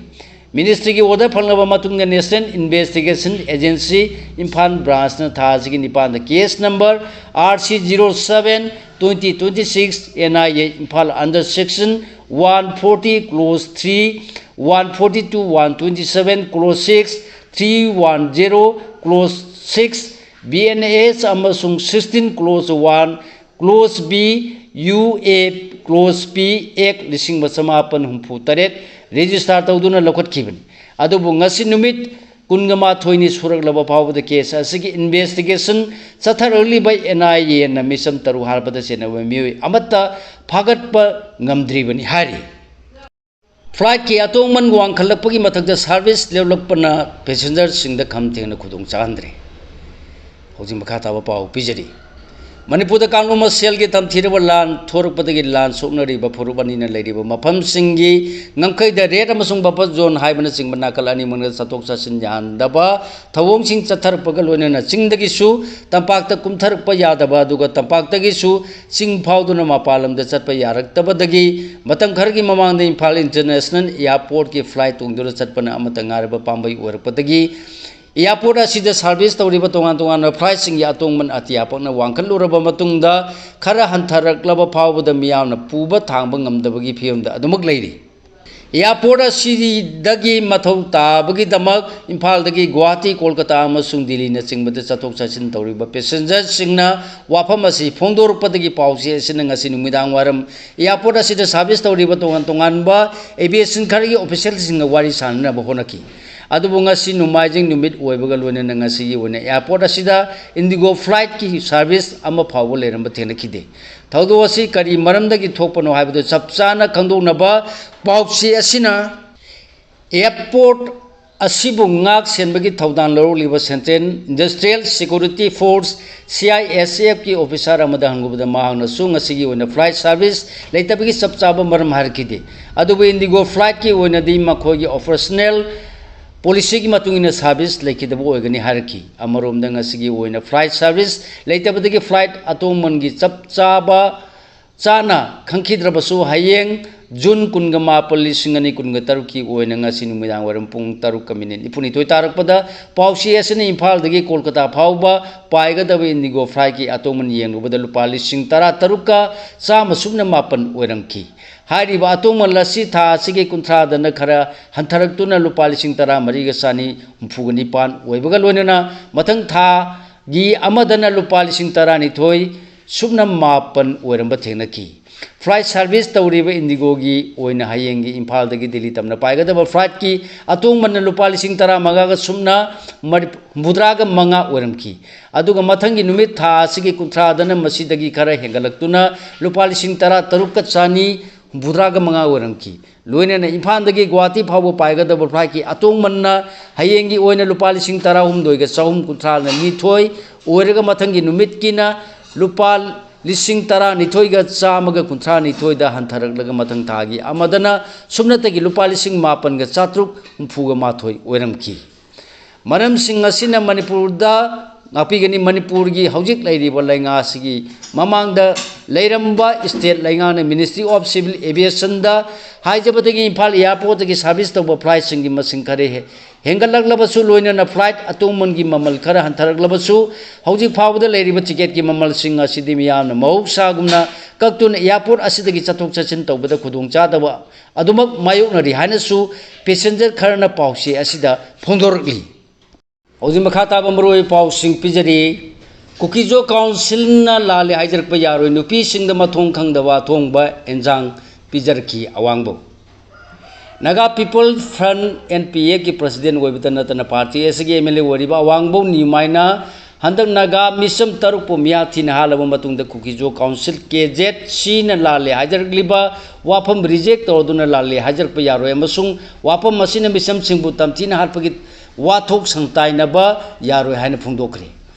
ꯃꯤꯅꯤꯁꯇ꯭ꯔꯤꯒꯤ ꯑꯣꯔꯗꯔ ꯐꯪꯂꯕ ꯃꯇꯨꯡꯗ National Investigation Agency ꯏꯝꯐꯥꯜ ꯕ꯭ꯔꯥꯟꯁꯅ ꯊꯥ ꯑꯁꯤꯒꯤ ꯅꯤꯄꯥꯟꯗ case number R C zero seven twenty twenty six N I A Imphal under section one forty clause three, one forty two, one twenty seven clause six, three one zero clause six, B N S ꯑꯃꯁꯨꯡ sixteen clause one, clause B, U A, clause B, Act ꯂꯤꯁꯤꯡ ꯑꯃ ꯆꯃꯥꯄꯟ ꯍꯨꯝꯐꯨ ꯇꯔꯦꯠ register ꯇꯧꯗꯨꯅ ꯂꯧꯈꯠꯈꯤꯕꯅꯤ꯫ ꯑꯗꯨꯕꯨ ꯉꯁꯤ ꯅꯨꯃꯤꯠ ꯀꯨꯟꯒ ꯃꯥꯊꯣꯏꯅꯤ ꯁꯨꯔꯛꯂꯕ ꯐꯥꯎꯕꯗ ꯀꯦꯁ ꯑꯁꯤꯒꯤ ꯏꯟꯚꯦꯁꯇꯤꯒꯦꯁꯟ ꯆꯠꯊꯔꯛꯂꯤꯕ N I A ꯅ ꯃꯤꯆꯝ ꯇꯔꯨꯛ ꯍꯥꯠꯄꯗ ꯆꯦꯟꯅꯕ ꯃꯤꯑꯣꯏ ꯑꯃꯠꯇ ꯐꯥꯒꯠꯄ ꯉꯝꯗ꯭ꯔꯤꯕꯅꯤ ꯍꯥꯏꯔꯤ꯫ ꯐ꯭ꯂꯥꯏꯠꯀꯤ ꯑꯇꯣꯡꯃꯟ ꯋꯥꯡꯈꯠꯂꯛꯄꯒꯤ ꯃꯊꯛꯇ ꯁꯥꯔꯚꯤꯁ ꯂꯦꯞꯂꯛꯄꯅ ꯄꯦꯁꯦꯟꯖꯔꯁꯤꯡꯗ ꯈꯝ ꯊꯦꯡꯅ ꯈꯨꯗꯣꯡ ꯆꯥꯍꯟꯗ꯭ꯔꯦ꯫ ꯍꯧꯖꯤꯛ ꯃꯈꯥ ꯇꯥꯕ ꯄꯥꯎ ꯄꯤꯖꯔꯤ꯫ ꯃꯅꯤꯄꯨꯔꯗ ꯀꯥꯡꯂꯨꯞ ꯃꯁꯦꯜꯒꯤ ꯇꯝꯊꯤꯔꯕ ꯂꯥꯟ ꯊꯣꯔꯛꯄꯗꯒꯤ ꯂꯥꯟ ꯁꯣꯛꯅꯔꯤꯕ ꯐꯨꯔꯨꯞ ꯑꯅꯤꯅ ꯂꯩꯔꯤꯕ ꯃꯐꯝꯁꯤꯡꯒꯤ ꯉꯝꯈꯩꯗ ꯔꯦꯗ ꯑꯃꯁꯨꯡ ꯕꯐꯔ ꯖꯣꯟ ꯍꯥꯏꯕꯅꯆꯤꯡꯕ ꯅꯥꯀꯜ ꯑꯅꯤꯃꯛꯅ ꯆꯠꯊꯣꯛ ꯆꯠꯁꯤꯟ ꯌꯥꯍꯟꯗꯕ ꯊꯧꯑꯣꯡꯁꯤꯡ ꯆꯠꯊꯔꯛꯄꯒ ꯂꯣꯏꯅꯅ ꯆꯤꯡꯗꯒꯤꯁꯨ ꯇꯝꯄꯥꯛꯇ ꯀꯨꯝꯊꯔꯛꯄ ꯌꯥꯗꯕ, ꯑꯗꯨꯒ ꯇꯝꯄꯥꯛꯇꯒꯤꯁꯨ ꯆꯤꯡ ꯐꯥꯎꯗꯨꯅ ꯃꯄꯥꯟ ꯂꯝꯗ ꯆꯠꯄ ꯌꯥꯔꯛꯇꯕꯗꯒꯤ ꯃꯇꯝ ꯈꯔꯒꯤ ꯃꯃꯥꯡꯗ ꯏꯝꯐꯥꯜ ꯏꯟꯇꯔꯅꯦꯁꯅꯦꯜ ꯏꯌꯥꯔꯄꯣꯔꯠꯀꯤ ꯐ꯭ꯂꯥꯏꯠ ꯇꯣꯡꯗꯨꯅ ꯆꯠꯄꯅ ꯑꯃꯠꯇ ꯉꯥꯏꯔꯕ ꯄꯥꯝꯕꯩ ꯑꯣꯏꯔꯛꯄꯗꯒꯤ ꯏꯌꯥꯔꯄꯣꯔꯠ ꯑꯁꯤꯗ ꯁꯥꯔꯚꯤꯁ ꯇꯧꯔꯤꯕ ꯇꯣꯉꯥꯟ ꯇꯣꯉꯥꯟꯕ ꯐ꯭ꯂꯥꯏꯠꯁꯤꯡꯒꯤ ꯑꯇꯣꯡꯃꯟ ꯑꯇꯤꯌꯥ ꯄꯛꯅ ꯋꯥꯡꯈꯠꯂꯨꯔꯕ ꯃꯇꯨꯡꯗ ꯈꯔ ꯍꯟꯊꯔꯛꯂꯕ ꯐꯥꯎꯕꯗ ꯃꯤꯌꯥꯝꯅ ꯄꯨꯕ ꯊꯥꯡꯕ ꯉꯝꯗꯕꯒꯤ ꯐꯤꯕꯝꯗ ꯑꯗꯨꯃꯛ ꯂꯩꯔꯤ꯫ ꯑꯦꯌꯥꯔꯄꯣꯔꯠ ꯑꯁꯤꯗꯒꯤ ꯃꯊꯧ ꯇꯥꯕꯒꯤꯗꯃꯛ ꯏꯝꯐꯥꯜꯗꯒꯤ ꯒꯨꯋꯥꯍꯥꯇꯤ, ꯀꯣꯜꯀꯇꯥ ꯑꯃꯁꯨꯡ ꯗꯤꯜꯂꯤꯅꯆꯤꯡꯕꯗ ꯆꯠꯊꯣꯛ ꯆꯠꯁꯤꯟ ꯇꯧꯔꯤꯕ ꯄꯦꯁꯦꯟꯖꯔꯁꯤꯡꯅ ꯋꯥꯐꯝ ꯑꯁꯤ ꯐꯣꯡꯗꯣꯔꯛꯄꯗꯒꯤ ꯄꯥꯎꯆꯦ ꯑꯁꯤꯅ ꯉꯁꯤ ꯅꯨꯃꯤꯗꯥꯡ ꯋꯥꯏꯔꯝ ꯑꯦꯌꯥꯔꯄꯣꯔꯠ ꯑꯁꯤꯗ ꯁꯥꯔꯚꯤꯁ ꯇꯧꯔꯤꯕ ꯇꯣꯉꯥꯟ ꯇꯣꯉꯥꯟꯕ ꯑꯦꯚꯤꯌꯦꯁꯟ ꯈꯔꯒꯤ ꯑꯣꯐꯤꯁꯤꯌꯦꯜꯁꯤꯡꯒ ꯋꯥꯔꯤ ꯁꯥꯅꯅꯕ ꯍꯣꯠꯅꯈꯤ꯫ ꯑꯗꯨꯕꯨ ꯉꯁꯤ ꯅꯣꯡꯃꯥꯏꯖꯤꯡ ꯅꯨꯃꯤꯠ ꯑꯣꯏꯕꯒ ꯂꯣꯏꯅꯅ ꯉꯁꯤꯒꯤ ꯑꯣꯏꯅ ꯑꯦꯌꯥꯔꯄꯣꯔꯠ ꯑꯁꯤꯗ ꯏꯟꯗꯤꯒꯣ ꯐ꯭ꯂꯥꯏꯠꯀꯤ ꯁꯥꯔꯚꯤꯁ ꯑꯃ ꯐꯥꯎꯕ ꯂꯩꯔꯝꯕ ꯊꯦꯡꯅꯈꯤꯗꯦ꯫ ꯊꯧꯗꯣꯛ ꯑꯁꯤ ꯀꯔꯤ ꯃꯔꯝꯗꯒꯤ ꯊꯣꯛꯄꯅꯣ ꯍꯥꯏꯕꯗꯨ ꯆꯞ ꯆꯥꯅ ꯈꯪꯗꯣꯛꯅꯕ ꯄꯥꯎꯆꯦ ꯑꯁꯤꯅ ꯑꯦꯌꯥꯔꯄꯣꯔꯠ ꯑꯁꯤꯕꯨ ꯉꯥꯛ ꯁꯦꯟꯕꯒꯤ ꯊꯧꯗꯥꯡ ꯂꯧꯔꯛꯂꯤꯕ Central Industrial Security Force, C I S F ꯀꯤ ꯑꯣꯐꯤꯁꯥꯔ ꯑꯃꯗ ꯍꯪꯂꯨꯕꯗ ꯃꯍꯥꯛꯅꯁꯨ ꯉꯁꯤꯒꯤ ꯑꯣꯏꯅ ꯐ꯭ꯂꯥꯏꯠ ꯁꯥꯔꯚꯤꯁ ꯂꯩꯇꯕꯒꯤ ꯆꯞ ꯆꯥꯕ ꯃꯔꯝ ꯍꯥꯏꯔꯛꯈꯤꯗꯦ꯫ ꯑꯗꯨꯕꯨ ꯏꯟꯗꯤꯒꯣ ꯐ꯭ꯂꯥꯏꯠꯀꯤ ꯑꯣꯏꯅꯗꯤ ꯃꯈꯣꯏꯒꯤ ꯑꯣꯄꯔꯦꯁꯅꯦꯜ ꯄꯣꯂꯤꯁꯤꯒꯤ ꯃꯇꯨꯡ ꯏꯟꯅ ꯁꯥꯔꯚꯤꯁ ꯂꯩꯈꯤꯗꯕ ꯑꯣꯏꯒꯅꯤ ꯍꯥꯏꯔꯛꯈꯤ꯫ ꯑꯃꯔꯣꯝꯗ ꯉꯁꯤꯒꯤ ꯑꯣꯏꯅ ꯐ꯭ꯂꯥꯏꯠ ꯁꯥꯔꯚꯤꯁ ꯂꯩꯇꯕꯗꯒꯤ ꯐ꯭ꯂꯥꯏꯠ ꯑꯇꯣꯡꯃꯟꯒꯤ ꯆꯞ ꯆꯥꯕ ꯆꯥꯅ ꯈꯪꯈꯤꯗ꯭ꯔꯕꯁꯨ ꯍꯌꯦꯡ ꯖꯨꯟ ꯀꯨꯟꯒ ꯃꯥꯄꯟ, ꯂꯤꯁꯤꯡ ꯑꯅꯤ ꯀꯨꯟꯒ ꯇꯔꯨꯛꯀꯤ ꯑꯣꯏꯅ ꯉꯁꯤ ꯅꯨꯃꯤꯗꯥꯡ ꯋꯥꯏꯔꯝ ꯄꯨꯡ ꯇꯔꯨꯛꯀ ꯃꯤꯅꯤꯠ ꯅꯤꯐꯨꯅꯤꯊꯣꯏ ꯇꯥꯔꯛꯄꯗ ꯄꯥꯎꯆꯦ ꯑꯁꯤꯅ ꯏꯝꯐꯥꯜꯗꯒꯤ ꯀꯣꯜꯀꯇꯥ ꯐꯥꯎꯕ ꯄꯥꯏꯒꯗꯕ ꯏꯟꯗꯤꯒꯣ ꯐ꯭ꯂꯥꯏꯠꯀꯤ ꯑꯇꯣꯡꯃꯟ ꯌꯦꯡꯂꯨꯕꯗ ꯂꯨꯄꯥ ꯂꯤꯁꯤꯡ ꯇꯔꯥ ꯇꯔꯨꯛꯀ ꯆꯥꯝꯃ ꯁꯨꯞꯅ ꯃꯥꯄꯟ ꯑꯣꯏꯔꯝꯈꯤ꯫ ꯍꯥꯏꯔꯤꯕ ꯑꯇꯣꯡꯃꯟ ꯑꯁꯤ ꯊꯥ ꯑꯁꯤꯒꯤ ꯀꯨꯟꯊ꯭ꯔꯥꯗꯅ ꯈꯔ ꯍꯟꯊꯔꯛꯇꯨꯅ ꯂꯨꯄꯥ ꯂꯤꯁꯤꯡ ꯇꯔꯥ ꯃꯔꯤꯒ ꯆꯅꯤ ꯍꯨꯝꯐꯨꯒ ꯅꯤꯄꯥꯟ ꯑꯣꯏꯕꯒ ꯂꯣꯏꯅꯅ ꯃꯊꯪ ꯊꯥꯒꯤ ꯑꯃꯗꯅ ꯂꯨꯄꯥ ꯂꯤꯁꯤꯡ ꯇꯔꯥꯅꯤꯊꯣꯏ ꯁꯨꯞꯅ ꯃꯥꯄꯟ ꯑꯣꯏꯔꯝꯕ ꯊꯦꯡꯅꯈꯤ꯫ ꯐ꯭ꯂꯥꯏꯠ ꯁꯥꯔꯚꯤꯁ ꯇꯧꯔꯤꯕ ꯏꯟꯗꯤꯒꯣꯒꯤ ꯑꯣꯏꯅ ꯍꯌꯦꯡꯒꯤ ꯏꯝꯐꯥꯜꯗꯒꯤ ꯗꯤꯜꯂꯤ ꯇꯝꯅ ꯄꯥꯏꯒꯗꯕ ꯐ꯭ꯂꯥꯏꯠꯀꯤ ꯑꯇꯣꯡꯃꯟꯅ ꯂꯨꯄꯥ ꯂꯤꯁꯤꯡ ꯇꯔꯥꯃꯉꯥꯒ ꯁꯨꯞꯅ ꯃꯔꯤ-, ꯍꯨꯝꯐꯨꯇꯔꯥꯒ ꯃꯉꯥ ꯑꯣꯏꯔꯝꯈꯤ꯫ ꯑꯗꯨꯒ ꯃꯊꯪꯒꯤ ꯅꯨꯃꯤꯠ ꯊꯥ ꯑꯁꯤꯒꯤ ꯀꯨꯟꯊ꯭ꯔꯥꯗꯅ ꯃꯁꯤꯗꯒꯤ ꯈꯔ ꯍꯦꯟꯒꯠꯂꯛꯇꯨꯅ ꯂꯨꯄꯥ ꯂꯤꯁꯤꯡ ꯇꯔꯥ ꯇꯔꯨꯛꯀ ꯆꯅꯤ ꯍꯨꯝꯐꯨꯇꯔꯥꯒ ꯃꯉꯥ ꯑꯣꯏꯔꯝꯈꯤ꯫ ꯂꯣꯏꯅꯅ ꯏꯝꯐꯥꯜꯗꯒꯤ ꯒꯨꯋꯥꯍꯥꯇꯤ ꯐꯥꯎꯕ ꯄꯥꯏꯒꯗꯕ ꯐ꯭ꯂꯥꯏꯠꯀꯤ ꯑꯇꯣꯡꯃꯟꯅ ꯍꯌꯦꯡꯒꯤ ꯑꯣꯏꯅ ꯂꯨꯄꯥ ꯂꯤꯁꯤꯡ ꯇꯔꯥꯍꯨꯝꯗꯣꯏꯒ ꯆꯍꯨꯝ ꯀꯨꯟꯊ꯭ꯔꯥ ꯅꯤꯊꯣꯏ ꯑꯣꯏꯔꯒ ꯃꯊꯪꯒꯤ ꯅꯨꯃꯤꯠꯀꯤꯅ ꯂꯨꯄꯥ ꯂꯤꯁꯤꯡ ꯇꯔꯥꯅꯤꯊꯣꯏꯒ ꯆꯥꯝꯃꯒ ꯀꯨꯟꯊ꯭ꯔꯥ ꯅꯤꯊꯣꯏꯗ ꯍꯟꯊꯔꯛꯂꯒ ꯃꯊꯪ ꯊꯥꯒꯤ ꯑꯃꯗꯅ ꯁꯨꯞꯅꯇꯒꯤ ꯂꯨꯄꯥ ꯂꯤꯁꯤꯡ ꯃꯥꯄꯟꯒ ꯆꯥꯇ꯭ꯔꯨꯛ ꯍꯨꯝꯐꯨꯒ ꯃꯥꯊꯣꯏ ꯑꯣꯏꯔꯝꯈꯤ꯫ ꯃꯔꯝꯁꯤꯡ ꯑꯁꯤꯅ ꯃꯅꯤꯄꯨꯔꯗ ꯉꯥꯛꯄꯤꯒꯅꯤ꯫ ꯃꯅꯤꯄꯨꯔꯒꯤ ꯍꯧꯖꯤꯛ ꯂꯩꯔꯤꯕ ꯂꯩꯉꯥꯛ ꯑꯁꯤꯒꯤ ꯃꯃꯥꯡꯗ ꯂꯩꯔꯝꯕ state ꯂꯩꯉꯥꯛꯅ Ministry of Civil Aviationꯗ ꯍꯥꯏꯖꯕꯗꯒꯤ Imphal airportꯇꯒꯤ service ꯇꯧꯕ flightꯁꯤꯡꯒꯤ ꯃꯁꯤꯡ ꯈꯔ ꯍꯦ-, ꯍꯦꯟꯒꯠꯂꯛꯂꯕꯁꯨ, ꯂꯣꯏꯅꯅ flight ꯑꯇꯣꯡꯃꯟꯒꯤ ꯃꯃꯜ ꯈꯔ ꯍꯟꯊꯔꯛꯂꯕꯁꯨ, ꯍꯧꯖꯤꯛ ꯐꯥꯎꯕꯗ ꯂꯩꯔꯤꯕ ticketꯀꯤ ꯃꯃꯜꯁꯤꯡ ꯑꯁꯤꯗꯤ ꯃꯤꯌꯥꯝꯅ ꯃꯍꯧꯁꯥꯒꯨꯝꯅ ꯀꯛꯇꯨꯅ airport ꯑꯁꯤꯗꯒꯤ ꯆꯠꯊꯣꯛ ꯆꯠꯁꯤꯟ ꯇꯧꯕꯗ ꯈꯨꯗꯣꯡꯆꯥꯗꯕ ꯑꯗꯨꯃꯛ ꯃꯥꯌꯣꯛꯅꯔꯤ ꯍꯥꯏꯅꯁꯨ passenger ꯈꯔꯅ ꯄꯥꯎꯆꯦ ꯑꯁꯤꯗ ꯐꯣꯡꯗꯣꯔꯛꯂꯤ꯫ ꯍꯧꯖꯤꯛ ꯃꯈꯥ ꯇꯥꯕ ꯃꯔꯨꯑꯣꯏꯕ ꯄꯥꯎꯁꯤꯡ ꯄꯤꯖꯔꯤ꯫ ꯀꯨꯀꯤꯖꯣ Councilꯅ ꯂꯥꯜꯂꯦ ꯍꯥꯏꯖꯔꯛꯄ ꯌꯥꯔꯣꯏ, ꯅꯨꯄꯤꯁꯤꯡꯗ ꯃꯊꯣꯡ ꯈꯪꯗꯕ ꯑꯊꯣꯡꯕ ꯑꯦꯟꯖꯥꯡ ꯄꯤꯖꯔꯛꯈꯤ ꯑꯋꯥꯡꯕꯧ꯫ Naga People Front, N P Fꯀꯤ president ꯑꯣꯏꯕꯇ ꯅꯠꯇꯅ party ꯑꯁꯤꯒꯤ M L A ꯑꯣꯏꯔꯤꯕ ꯑꯋꯥꯡꯕꯧ ꯅꯤꯌꯨꯃꯥꯏꯅ ꯍꯟꯗꯛ ꯅꯥꯒꯥ ꯃꯤꯆꯝ ꯇꯔꯨꯛꯄꯨ ꯃꯤꯌꯥ ꯊꯤꯅ ꯍꯥꯠꯂꯕ ꯃꯇꯨꯡꯗ ꯀꯨꯀꯤꯖꯣ Council K Z Cꯅ ꯂꯥꯜꯂꯦ ꯍꯥꯏꯖꯔꯛꯂꯤꯕ ꯋꯥꯐꯝ reject ꯇꯧꯔꯗꯨꯅ ꯂꯥꯜꯂꯦ ꯍꯥꯏꯖꯔꯛꯄ ꯌꯥꯔꯣꯏ ꯑꯃꯁꯨꯡ ꯋꯥꯐꯝ ꯑꯁꯤꯅ ꯃꯤꯆꯝꯁꯤꯡꯕꯨ ꯇꯝꯊꯤꯅ ꯍꯥꯠꯄꯒꯤ ꯋꯥꯊꯣꯛ ꯁꯪꯇꯥꯏꯅꯕ ꯌꯥꯔꯣꯏ ꯍꯥꯏꯅ ꯐꯣꯡꯗꯣꯛꯈ꯭ꯔꯦ꯫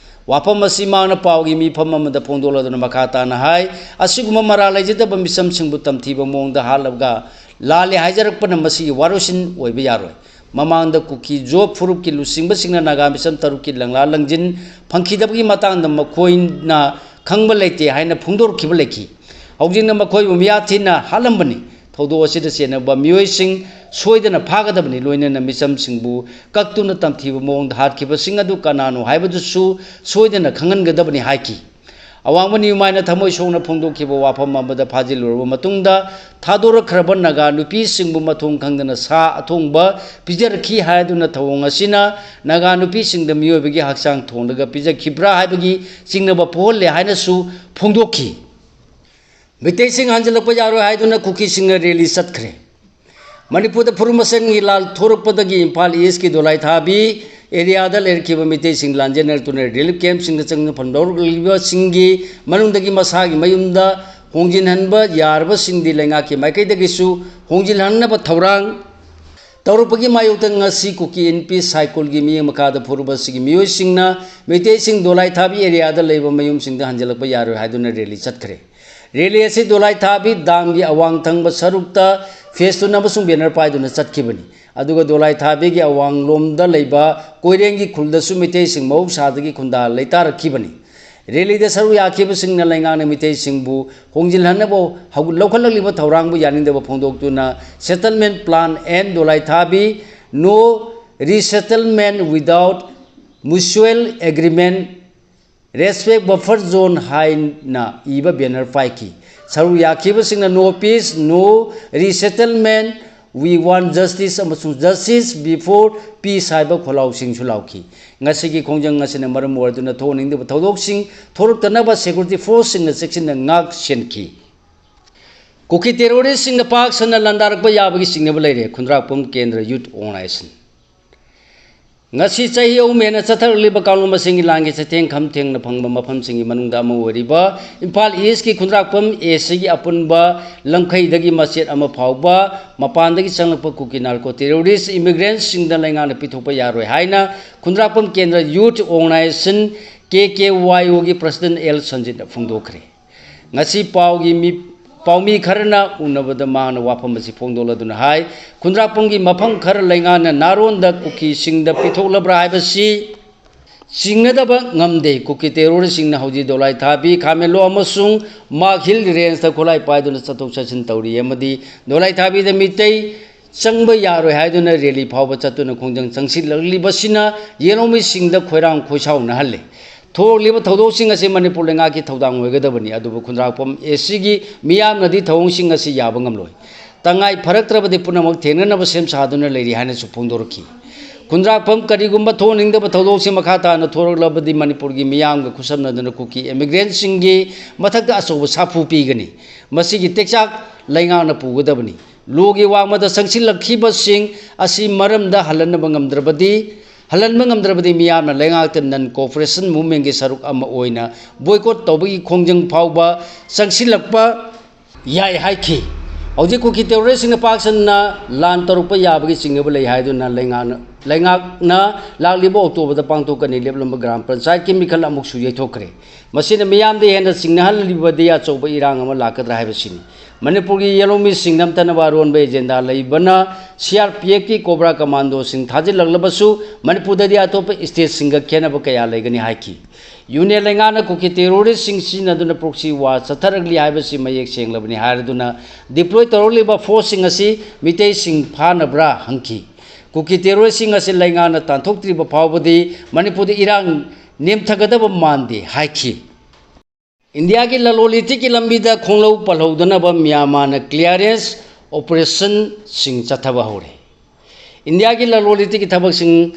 ꯋꯥꯐꯝ ꯑꯁꯤ ꯃꯍꯥꯛꯅ ꯄꯥꯎꯒꯤ ꯃꯤꯐꯝ ꯑꯃꯗ ꯐꯣꯡꯗꯣꯛꯂꯗꯨꯅ ꯃꯈꯥ ꯇꯥꯅ ꯍꯥꯏ, ꯑꯁꯤꯒꯨꯝꯕ ꯃꯔꯥꯜ ꯂꯩꯖꯗꯕ ꯃꯤꯆꯝꯁꯤꯡꯕꯨ ꯇꯝꯊꯤꯕ ꯃꯑꯣꯡꯗ ꯍꯥꯠꯂꯒ ꯂꯥꯜꯂꯦ ꯍꯥꯏꯖꯔꯛꯄꯅ ꯃꯁꯤꯒꯤ ꯋꯥꯔꯣꯏꯁꯤꯟ ꯑꯣꯏꯕ ꯌꯥꯔꯣꯏ꯫ ꯃꯃꯥꯡꯗ ꯀꯨꯀꯤꯖꯣ ꯐꯨꯔꯨꯞꯀꯤ ꯂꯨꯆꯤꯡꯕꯁꯤꯡꯅ ꯅꯥꯒꯥ ꯃꯤꯆꯝ ꯇꯔꯨꯛꯀꯤ ꯂꯪꯂꯥ ꯂꯪꯖꯤꯟ ꯐꯪꯈꯤꯗꯕꯒꯤ ꯃꯇꯥꯡꯗ ꯃꯈꯣꯏꯅ ꯈꯪꯕ ꯂꯩꯇꯦ ꯍꯥꯏꯅ ꯐꯣꯡꯗꯣꯔꯛꯈꯤꯕ ꯂꯩꯈꯤ꯫ ꯍꯧꯖꯤꯛꯅ ꯃꯈꯣꯏꯕꯨ ꯃꯤꯌꯥ ꯊꯤꯅ ꯍꯥꯠꯂꯝꯕꯅꯤ꯫ ꯊꯧꯗꯣꯛ ꯑꯁꯤꯗ ꯆꯦꯟꯅꯕ ꯃꯤꯑꯣꯏꯁꯤꯡ ꯁꯣꯏꯗꯅ ꯐꯥꯒꯗꯕꯅꯤ, ꯂꯣꯏꯅꯅ ꯃꯤꯆꯝꯁꯤꯡꯕꯨ ꯀꯛꯇꯨꯅ ꯇꯝꯊꯤꯕ ꯃꯑꯣꯡꯗ ꯍꯥꯠꯈꯤꯕꯁꯤꯡ ꯑꯗꯨ ꯀꯅꯥꯅꯣ ꯍꯥꯏꯕꯗꯨꯁꯨ ꯁꯣꯏꯗꯅ ꯈꯪꯍꯟꯒꯗꯕꯅꯤ ꯍꯥꯏꯈꯤ꯫ ꯑꯋꯥꯡꯕ ꯅꯤꯌꯨꯃꯥꯏꯅ ꯊꯃꯣꯏ ꯁꯣꯛꯅ ꯐꯣꯡꯗꯣꯛꯈꯤꯕ ꯋꯥꯐꯝ ꯑꯃꯗ ꯐꯥꯖꯤꯜꯂꯨꯔꯕ ꯃꯇꯨꯡꯗ, ꯊꯥꯗꯣꯔꯛꯈ꯭ꯔꯕ ꯅꯥꯒꯥ ꯅꯨꯄꯤꯁꯤꯡꯕꯨ ꯃꯊꯣꯡ ꯈꯪꯗꯅ ꯁꯥ ꯑꯊꯣꯡꯕ ꯄꯤꯖꯔꯛꯈꯤ ꯍꯥꯏꯗꯨꯅ ꯊꯧꯑꯣꯡ ꯑꯁꯤꯅ ꯅꯥꯒꯥ ꯅꯨꯄꯤꯁꯤꯡꯗ ꯃꯤꯑꯣꯏꯕꯒꯤ ꯍꯛꯆꯥꯡ ꯊꯣꯡꯂꯒ ꯄꯤꯖꯈꯤꯕ꯭ꯔꯥ ꯍꯥꯏꯕꯒꯤ ꯆꯤꯡꯅꯕ ꯄꯣꯛꯍꯜꯂꯦ ꯍꯥꯏꯅꯁꯨ ꯐꯣꯡꯗꯣꯛꯈꯤ꯫ ꯃꯩꯇꯩꯁꯤꯡ ꯍꯟꯖꯤꯜꯂꯛꯄ ꯌꯥꯔꯣꯏ ꯍꯥꯏꯗꯨꯅ ꯀꯨꯀꯤꯁꯤꯡꯅ rally ꯆꯠꯈ꯭ꯔꯦ꯫ ꯃꯅꯤꯄꯨꯔꯗ ꯐꯨꯔꯨꯞ ꯃꯁꯦꯟꯒꯤ ꯂꯥꯜ ꯊꯣꯔꯛꯄꯗꯒꯤ ꯏꯝꯐꯥꯜ Eastꯀꯤ ꯗꯣꯂꯥꯏꯊꯥꯕꯤ areaꯗ ꯂꯩꯔꯛꯈꯤꯕ ꯃꯤꯇꯩꯁꯤꯡ ꯂꯥꯟꯖꯦꯟꯅꯔꯛꯇꯨꯅ relief campꯁꯤꯡꯗ ꯆꯪꯅꯐꯝ ꯂꯧꯔꯛꯂꯤꯕꯁꯤꯡꯒꯤ ꯃꯅꯨꯡꯗꯒꯤ ꯃꯁꯥꯒꯤ ꯃꯌꯨꯝꯗ ꯍꯣꯡꯖꯤꯟꯍꯟꯕ ꯌꯥꯔꯕꯁꯤꯡꯗꯤ ꯂꯩꯉꯥꯛꯀꯤ ꯃꯥꯏꯀꯩꯗꯒꯤꯁꯨ ꯍꯣꯡꯖꯤꯜꯍꯟꯅꯕ ꯊꯧꯔꯥꯡ ꯇꯧꯔꯛꯄꯒꯤ ꯃꯥꯌꯣꯛꯇ ꯉꯁꯤ ꯀꯨꯀꯤ ꯏꯟꯄꯤ ꯁꯥꯏꯀꯨꯜꯒꯤ ꯃꯤꯠꯌꯦꯡ ꯃꯈꯥꯗ ꯐꯨꯔꯨꯞ ꯑꯁꯤꯒꯤ ꯃꯤꯑꯣꯏꯁꯤꯡꯅ ꯃꯩꯇꯩꯁꯤꯡ ꯗꯣꯂꯥꯏꯊꯥꯕꯤ areaꯗ ꯂꯩꯕ ꯃꯌꯨꯝꯁꯤꯡꯗ ꯍꯟꯖꯤꯜꯂꯛꯄ ꯌꯥꯔꯣꯏ ꯍꯥꯏꯗꯨꯅ rally ꯆꯠꯈ꯭ꯔꯦ꯫ ꯔꯦꯂꯤ ꯑꯁꯤ ꯗꯣꯂꯥꯏꯊꯥꯕꯤ ꯗꯥꯝꯒꯤ ꯑꯋꯥꯡ ꯊꯪꯕ ꯁꯔꯨꯛꯇ ꯐꯦꯁꯇꯨꯟ ꯑꯃꯁꯨꯡ ꯕꯦꯅꯔ ꯄꯥꯏꯗꯨꯅ ꯆꯠꯈꯤꯕꯅꯤ꯫ ꯑꯗꯨꯒ ꯗꯣꯂꯥꯏꯊꯥꯕꯤꯒꯤ ꯑꯋꯥꯡꯂꯣꯝꯗ ꯂꯩꯕ ꯀꯣꯏꯔꯦꯡꯒꯤ ꯈꯨꯜꯗꯁꯨ ꯃꯤꯇꯩꯁꯤꯡ ꯃꯍꯧꯁꯥꯗꯒꯤ ꯈꯨꯟꯗꯥ ꯂꯩꯇꯥꯔꯛꯈꯤꯕꯅꯤ꯫ ꯔꯦꯂꯤꯗ ꯁꯔꯨꯛ ꯌꯥꯈꯤꯕꯁꯤꯡꯅ ꯂꯩꯉꯥꯛꯅ ꯃꯤꯇꯩꯁꯤꯡꯕꯨ ꯍꯣꯡꯖꯤꯜꯍꯟꯅꯕ ꯍꯧ-, ꯂꯧꯈꯠꯂꯛꯂꯤꯕ ꯊꯧꯔꯥꯡꯕꯨ ꯌꯥꯅꯤꯡꯗꯕ ꯐꯣꯡꯗꯣꯛꯇꯨꯅ Settlement Plan and ꯗꯣꯂꯥꯏꯊꯥꯕꯤ, No Resettlement Without Mutual Agreement, Respect Buffer Zone ꯍꯥꯏꯅ ꯏꯕ ꯕꯦꯅꯔ ꯄꯥꯏꯈꯤ꯫ ꯁꯔꯨꯛ ꯌꯥꯈꯤꯕꯁꯤꯡꯅ "No peace, no resettlement, we want justice" ꯑꯃꯁꯨꯡ "Justice before peace" ꯍꯥꯏꯕ ꯈꯣꯜꯂꯥꯎꯁꯤꯡꯁꯨ ꯂꯥꯎꯈꯤ꯫ ꯉꯁꯤꯒꯤ ꯈꯣꯡꯖꯪ ꯑꯁꯤꯅ ꯃꯔꯝ ꯑꯣꯏꯗꯨꯅ ꯊꯣꯛꯍꯟꯅꯤꯡꯗꯕ ꯊꯧꯗꯣꯛꯁꯤꯡ ꯊꯣꯔꯛꯇꯅꯕ ꯁꯦꯀ꯭ꯌꯨꯔꯤꯇꯤ ꯐꯣꯔꯁꯁꯤꯡꯅ ꯆꯦꯛꯁꯤꯟꯅ ꯉꯥꯛ ꯁꯦꯟꯈꯤ꯫ ꯀꯨꯀꯤ ꯇꯦꯔꯣꯔꯤꯁ꯭ꯠꯁꯤꯡꯅ ꯄꯥꯛ ꯁꯟꯅ ꯂꯥꯟꯗꯥꯔꯛꯄ ꯌꯥꯕꯒꯤ ꯆꯤꯡꯅꯕ ꯂꯩꯔꯦ, ꯈꯨꯟꯗ꯭ꯔꯥꯛꯄꯝ ꯀꯦꯟꯗ꯭ꯔ ꯌꯨꯠ ꯑꯣꯔꯒꯅꯥꯏꯖꯦꯁꯟ꯫ ꯉꯁꯤ ꯆꯍꯤ ꯑꯍꯨꯝ ꯍꯦꯟꯅ ꯆꯠꯊꯔꯛꯂꯤꯕ ꯀꯥꯡꯂꯨꯞ ꯃꯁꯤꯡꯒꯤ ꯂꯥꯟꯒꯤ ꯆꯩꯊꯦꯡ ꯈꯝ ꯊꯦꯡꯅ ꯐꯪꯕ ꯃꯐꯝꯁꯤꯡꯒꯤ ꯃꯅꯨꯡꯗ ꯑꯃ ꯑꯣꯏꯔꯤꯕ ꯏꯝꯐꯥꯜ ꯏꯁ꯭ꯠꯀꯤ ꯈꯨꯟꯗ꯭ꯔꯥꯛꯄꯝ ꯑꯦ ꯁꯤꯒꯤ ꯑꯄꯨꯟꯕ ꯂꯝꯈꯩꯗꯒꯤ ꯃꯆꯦꯠ ꯑꯃ ꯐꯥꯎꯕ ꯃꯄꯥꯟꯗꯒꯤ ꯆꯪꯂꯛꯄ ꯀꯨꯀꯤ ꯅꯥꯔꯀꯣ ꯇꯦꯔꯣꯔꯤꯁ꯭ꯠ ꯏꯃꯤꯒ꯭ꯔꯦꯟꯠꯁꯤꯡꯗ ꯂꯩꯉꯥꯛꯅ ꯄꯤꯊꯣꯛꯄ ꯌꯥꯔꯣꯏ ꯍꯥꯏꯅ ꯈꯨꯟꯗ꯭ꯔꯥꯛꯄꯝ ꯀꯦꯟꯗ꯭ꯔ ꯌꯨꯠ ꯑꯣꯔꯒꯅꯥꯏꯖꯦꯁꯟ, ꯀꯦ ꯀꯦ ꯋꯥꯏ ꯑꯣꯒꯤ ꯄ꯭ꯔꯁꯤꯗꯦꯟꯠ ꯑꯦꯜ ꯁꯟꯖꯤꯠꯅ ꯐꯣꯡꯗꯣꯛꯈ꯭ꯔꯦ꯫ ꯉꯁꯤ ꯄꯥꯎꯒꯤ ꯃꯤ, ꯄꯥꯎꯃꯤ ꯈꯔꯅ ꯎꯅꯕꯗ ꯃꯍꯥꯛꯅ ꯋꯥꯐꯝ ꯑꯁꯤ ꯐꯣꯡꯗꯣꯛꯂꯗꯨꯅ ꯍꯥꯏ, ꯈꯨꯟꯗ꯭ꯔꯥꯛꯄꯝꯒꯤ ꯃꯐꯝ ꯈꯔ ꯂꯩꯉꯥꯛꯅ ꯅꯥꯔꯣꯟꯗ ꯀꯨꯀꯤꯁꯤꯡꯗ ꯄꯤꯊꯣꯛꯂꯕ꯭ꯔꯥ ꯍꯥꯏꯕꯁꯤ ꯆꯤꯡꯅꯗꯕ ꯉꯝꯗꯦ꯫ ꯀꯨꯀꯤ ꯇꯦꯔꯣꯔꯤꯁ꯭ꯠꯁꯤꯡꯅ ꯍꯧꯖꯤꯛ ꯗꯣꯂꯥꯏꯊꯥꯕꯤ, ꯈꯥꯃꯦꯟꯂꯣꯛ ꯑꯃꯁꯨꯡ ꯃꯥꯒ ꯍꯤꯜ ꯔꯦꯟꯖꯇ ꯈꯨꯠꯂꯥꯏ ꯄꯥꯏꯗꯨꯅ ꯆꯠꯊꯣꯛ ꯆꯠꯁꯤꯟ ꯇꯧꯔꯤ ꯑꯃꯗꯤ ꯗꯣꯂꯥꯏꯊꯥꯕꯤꯗ ꯃꯤꯇꯩ ꯆꯪꯕ ꯌꯥꯔꯣꯏ ꯍꯥꯏꯗꯨꯅ ꯔꯦꯂꯤ ꯐꯥꯎꯕ ꯆꯠꯇꯨꯅ ꯈꯣꯡꯖꯪ ꯆꯪꯁꯤꯜꯂꯛꯂꯤꯕꯁꯤꯅ ꯌꯦꯜꯍꯧꯃꯤꯁꯤꯡꯗ ꯈꯣꯏꯔꯥꯡ ꯈꯣꯏꯁꯥꯎꯅꯍꯜꯂꯦ꯫ ꯊꯣꯛꯂꯤꯕ ꯊꯧꯗꯣꯛꯁꯤꯡ ꯑꯁꯤ ꯃꯅꯤꯄꯨꯔ ꯂꯩꯉꯥꯛꯀꯤ ꯊꯧꯗꯥꯡ ꯑꯣꯏꯒꯗꯕꯅꯤ, ꯑꯗꯨꯕꯨ ꯈꯨꯟꯗ꯭ꯔꯥꯛꯄꯝ ꯑꯦ ꯁꯤꯒꯤ ꯃꯤꯌꯥꯝꯅꯗꯤ ꯊꯧꯑꯣꯡꯁꯤꯡ ꯑꯁꯤ ꯌꯥꯕ ꯉꯝꯂꯣꯏ꯫ ꯇꯉꯥꯏ ꯐꯔꯛꯇ꯭ꯔꯕꯗꯤ ꯄꯨꯝꯅꯃꯛ ꯊꯦꯡꯅꯅꯕ ꯁꯦꯝ ꯁꯥꯗꯨꯅ ꯂꯩꯔꯤ ꯍꯥꯏꯅꯁꯨ ꯐꯣꯡꯗꯣꯔꯛꯈꯤ꯫ ꯈꯨꯟꯗ꯭ꯔꯥꯛꯄꯝ ꯀꯔꯤꯒꯨꯝꯕ ꯊꯣꯛꯍꯟꯅꯤꯡꯗꯕ ꯊꯧꯗꯣꯛꯁꯤꯡ ꯃꯈꯥ ꯇꯥꯅ ꯊꯣꯔꯛꯂꯕꯗꯤ ꯃꯅꯤꯄꯨꯔꯒꯤ ꯃꯤꯌꯥꯝꯒ ꯈꯨꯠꯁꯝꯅꯗꯨꯅ ꯀꯨꯀꯤ ꯏꯃꯤꯒ꯭ꯔꯦꯟꯠꯁꯤꯡꯒꯤ ꯃꯊꯛꯇ ꯑꯆꯧꯕ ꯁꯥꯐꯨ ꯄꯤꯒꯅꯤ꯫ ꯃꯁꯤꯒꯤ ꯇꯦꯛꯆꯥꯛ ꯂꯩꯉꯥꯛꯅ ꯄꯨꯒꯗꯕꯅꯤ꯫ ꯂꯣꯒꯤ ꯋꯥꯡꯃꯗ ꯆꯪꯁꯤꯜꯂꯛꯈꯤꯕꯁꯤꯡ ꯑꯁꯤ ꯃꯔꯝꯗ ꯍꯜꯍꯟꯅꯕ ꯉꯝꯗ꯭ꯔꯕꯗꯤ, ꯍꯜꯍꯟꯕ ꯉꯝꯗ꯭ꯔꯕꯗꯤ ꯃꯤꯌꯥꯝꯅ ꯂꯩꯉꯥꯛꯇ non cooperation movement ꯀꯤ ꯁꯔꯨꯛ ꯑꯃ ꯑꯣꯏꯅ boycott ꯇꯧꯕꯒꯤ ꯈꯣꯡꯖꯪ ꯐꯥꯎꯕ ꯆꯪꯁꯤꯜꯂꯛꯄ ꯌꯥꯏ ꯍꯥꯏꯈꯤ꯫ ꯍꯧꯖꯤꯛ ꯀꯨꯀꯤ ꯇꯦꯔꯣꯔꯤꯁꯁꯤꯡꯅ ꯄꯥꯛ ꯁꯟꯅ ꯂꯥꯟ ꯇꯧꯔꯛꯄ ꯌꯥꯕꯒꯤ ꯆꯤꯡꯅꯕ ꯂꯩ ꯍꯥꯏꯗꯨꯅ ꯂꯩꯉꯥꯛꯅ, ꯂꯩꯉꯥꯛꯅ ꯂꯥꯛꯂꯤꯕ ꯑꯣꯛꯇꯣꯕꯔꯗ ꯄꯥꯡꯊꯣꯛꯀꯅꯤ ꯂꯦꯞꯂꯝꯕ ꯒ꯭ꯔꯥꯝ ꯄꯟꯆꯥꯌꯠꯀꯤ ꯃꯤꯈꯜ ꯑꯃꯨꯛꯁꯨ ꯌꯩꯊꯣꯛꯈ꯭ꯔꯦ꯫ ꯃꯁꯤꯅ ꯃꯤꯌꯥꯝꯗ ꯍꯦꯟꯅ ꯆꯤꯡꯅꯍꯜꯂꯤꯕꯗꯤ ꯑꯆꯧꯕ ꯏꯔꯥꯡ ꯑꯃ ꯂꯥꯛꯀꯗ꯭ꯔꯥ ꯍꯥꯏꯕꯁꯤꯅꯤ꯫ ꯃꯅꯤꯄꯨꯔꯒꯤ ꯌꯦꯜꯍꯧꯃꯤꯁꯤꯡ ꯅꯝꯊꯅꯕ ꯑꯔꯣꯟꯕ ꯑꯦꯖꯦꯟꯗꯥ ꯂꯩꯕꯅ ꯁꯤ ꯑꯥꯔ ꯄꯤ ꯑꯦꯐꯀꯤ ꯀꯣꯕ꯭ꯔꯥ ꯀꯃꯥꯟꯗꯣꯁꯤꯡ ꯊꯥꯖꯤꯜꯂꯛꯂꯕꯁꯨ ꯃꯅꯤꯄꯨꯔꯗꯗꯤ ꯑꯇꯣꯞꯄ ꯁ꯭ꯇꯦꯠꯁꯤꯡꯒ ꯈꯦꯠꯅꯕ ꯀꯌꯥ ꯂꯩꯒꯅꯤ ꯍꯥꯏꯈꯤ꯫ ꯌꯨꯅꯤꯌꯟ ꯂꯩꯉꯥꯛꯅ ꯀꯨꯀꯤ ꯇꯦꯔꯣꯔꯤꯁꯁꯤꯡ ꯁꯤꯖꯤꯟꯅꯗꯨꯅ ꯄ꯭ꯔꯣꯛꯁꯤ ꯋꯥꯔ ꯆꯠꯊꯔꯛꯂꯤ ꯍꯥꯏꯕꯁꯤ ꯃꯌꯦꯛ ꯁꯦꯡꯂꯕꯅꯤ ꯍꯥꯏꯔꯗꯨꯅ ꯗꯤꯄ꯭ꯂꯣꯏ ꯇꯧꯔꯛꯂꯤꯕ ꯐꯣꯔꯁꯁꯤꯡ ꯑꯁꯤ ꯃꯤꯇꯩꯁꯤꯡ ꯐꯥꯅꯕ꯭ꯔꯥ ꯍꯪꯈꯤ꯫ ꯀꯨꯀꯤ ꯇꯦꯔꯣꯔꯤꯁꯁꯤꯡ ꯑꯁꯤ ꯂꯩꯉꯥꯛꯅ ꯇꯥꯟꯊꯣꯛꯇ꯭ꯔꯤꯕ ꯐꯥꯎꯕꯗꯤ ꯃꯅꯤꯄꯨꯔꯗ ꯏꯔꯥꯡ ꯅꯦꯝꯊꯒꯗꯕ ꯃꯥꯟꯗꯦ ꯍꯥꯏꯈꯤ꯫ ꯏꯟꯗꯤꯌꯥꯒꯤ ꯂꯂꯣꯟ ꯏꯇꯤꯛꯀꯤ ꯂꯝꯕꯤꯗ ꯈꯣꯡꯂꯧ ꯄꯜꯍꯧꯗꯅꯕ ꯃ꯭ꯌꯥꯟꯃꯥꯔꯅ ꯀ꯭ꯂꯤꯌꯥꯔꯦꯟꯁ ꯑꯣꯄꯔꯦꯁꯟꯁꯤꯡ ꯆꯠꯊꯕ ꯍꯧꯔꯦ꯫ ꯏꯟꯗꯤꯌꯥꯒꯤ ꯂꯂꯣꯟ ꯏꯇꯤꯛꯀꯤ ꯊꯕꯛꯁꯤꯡ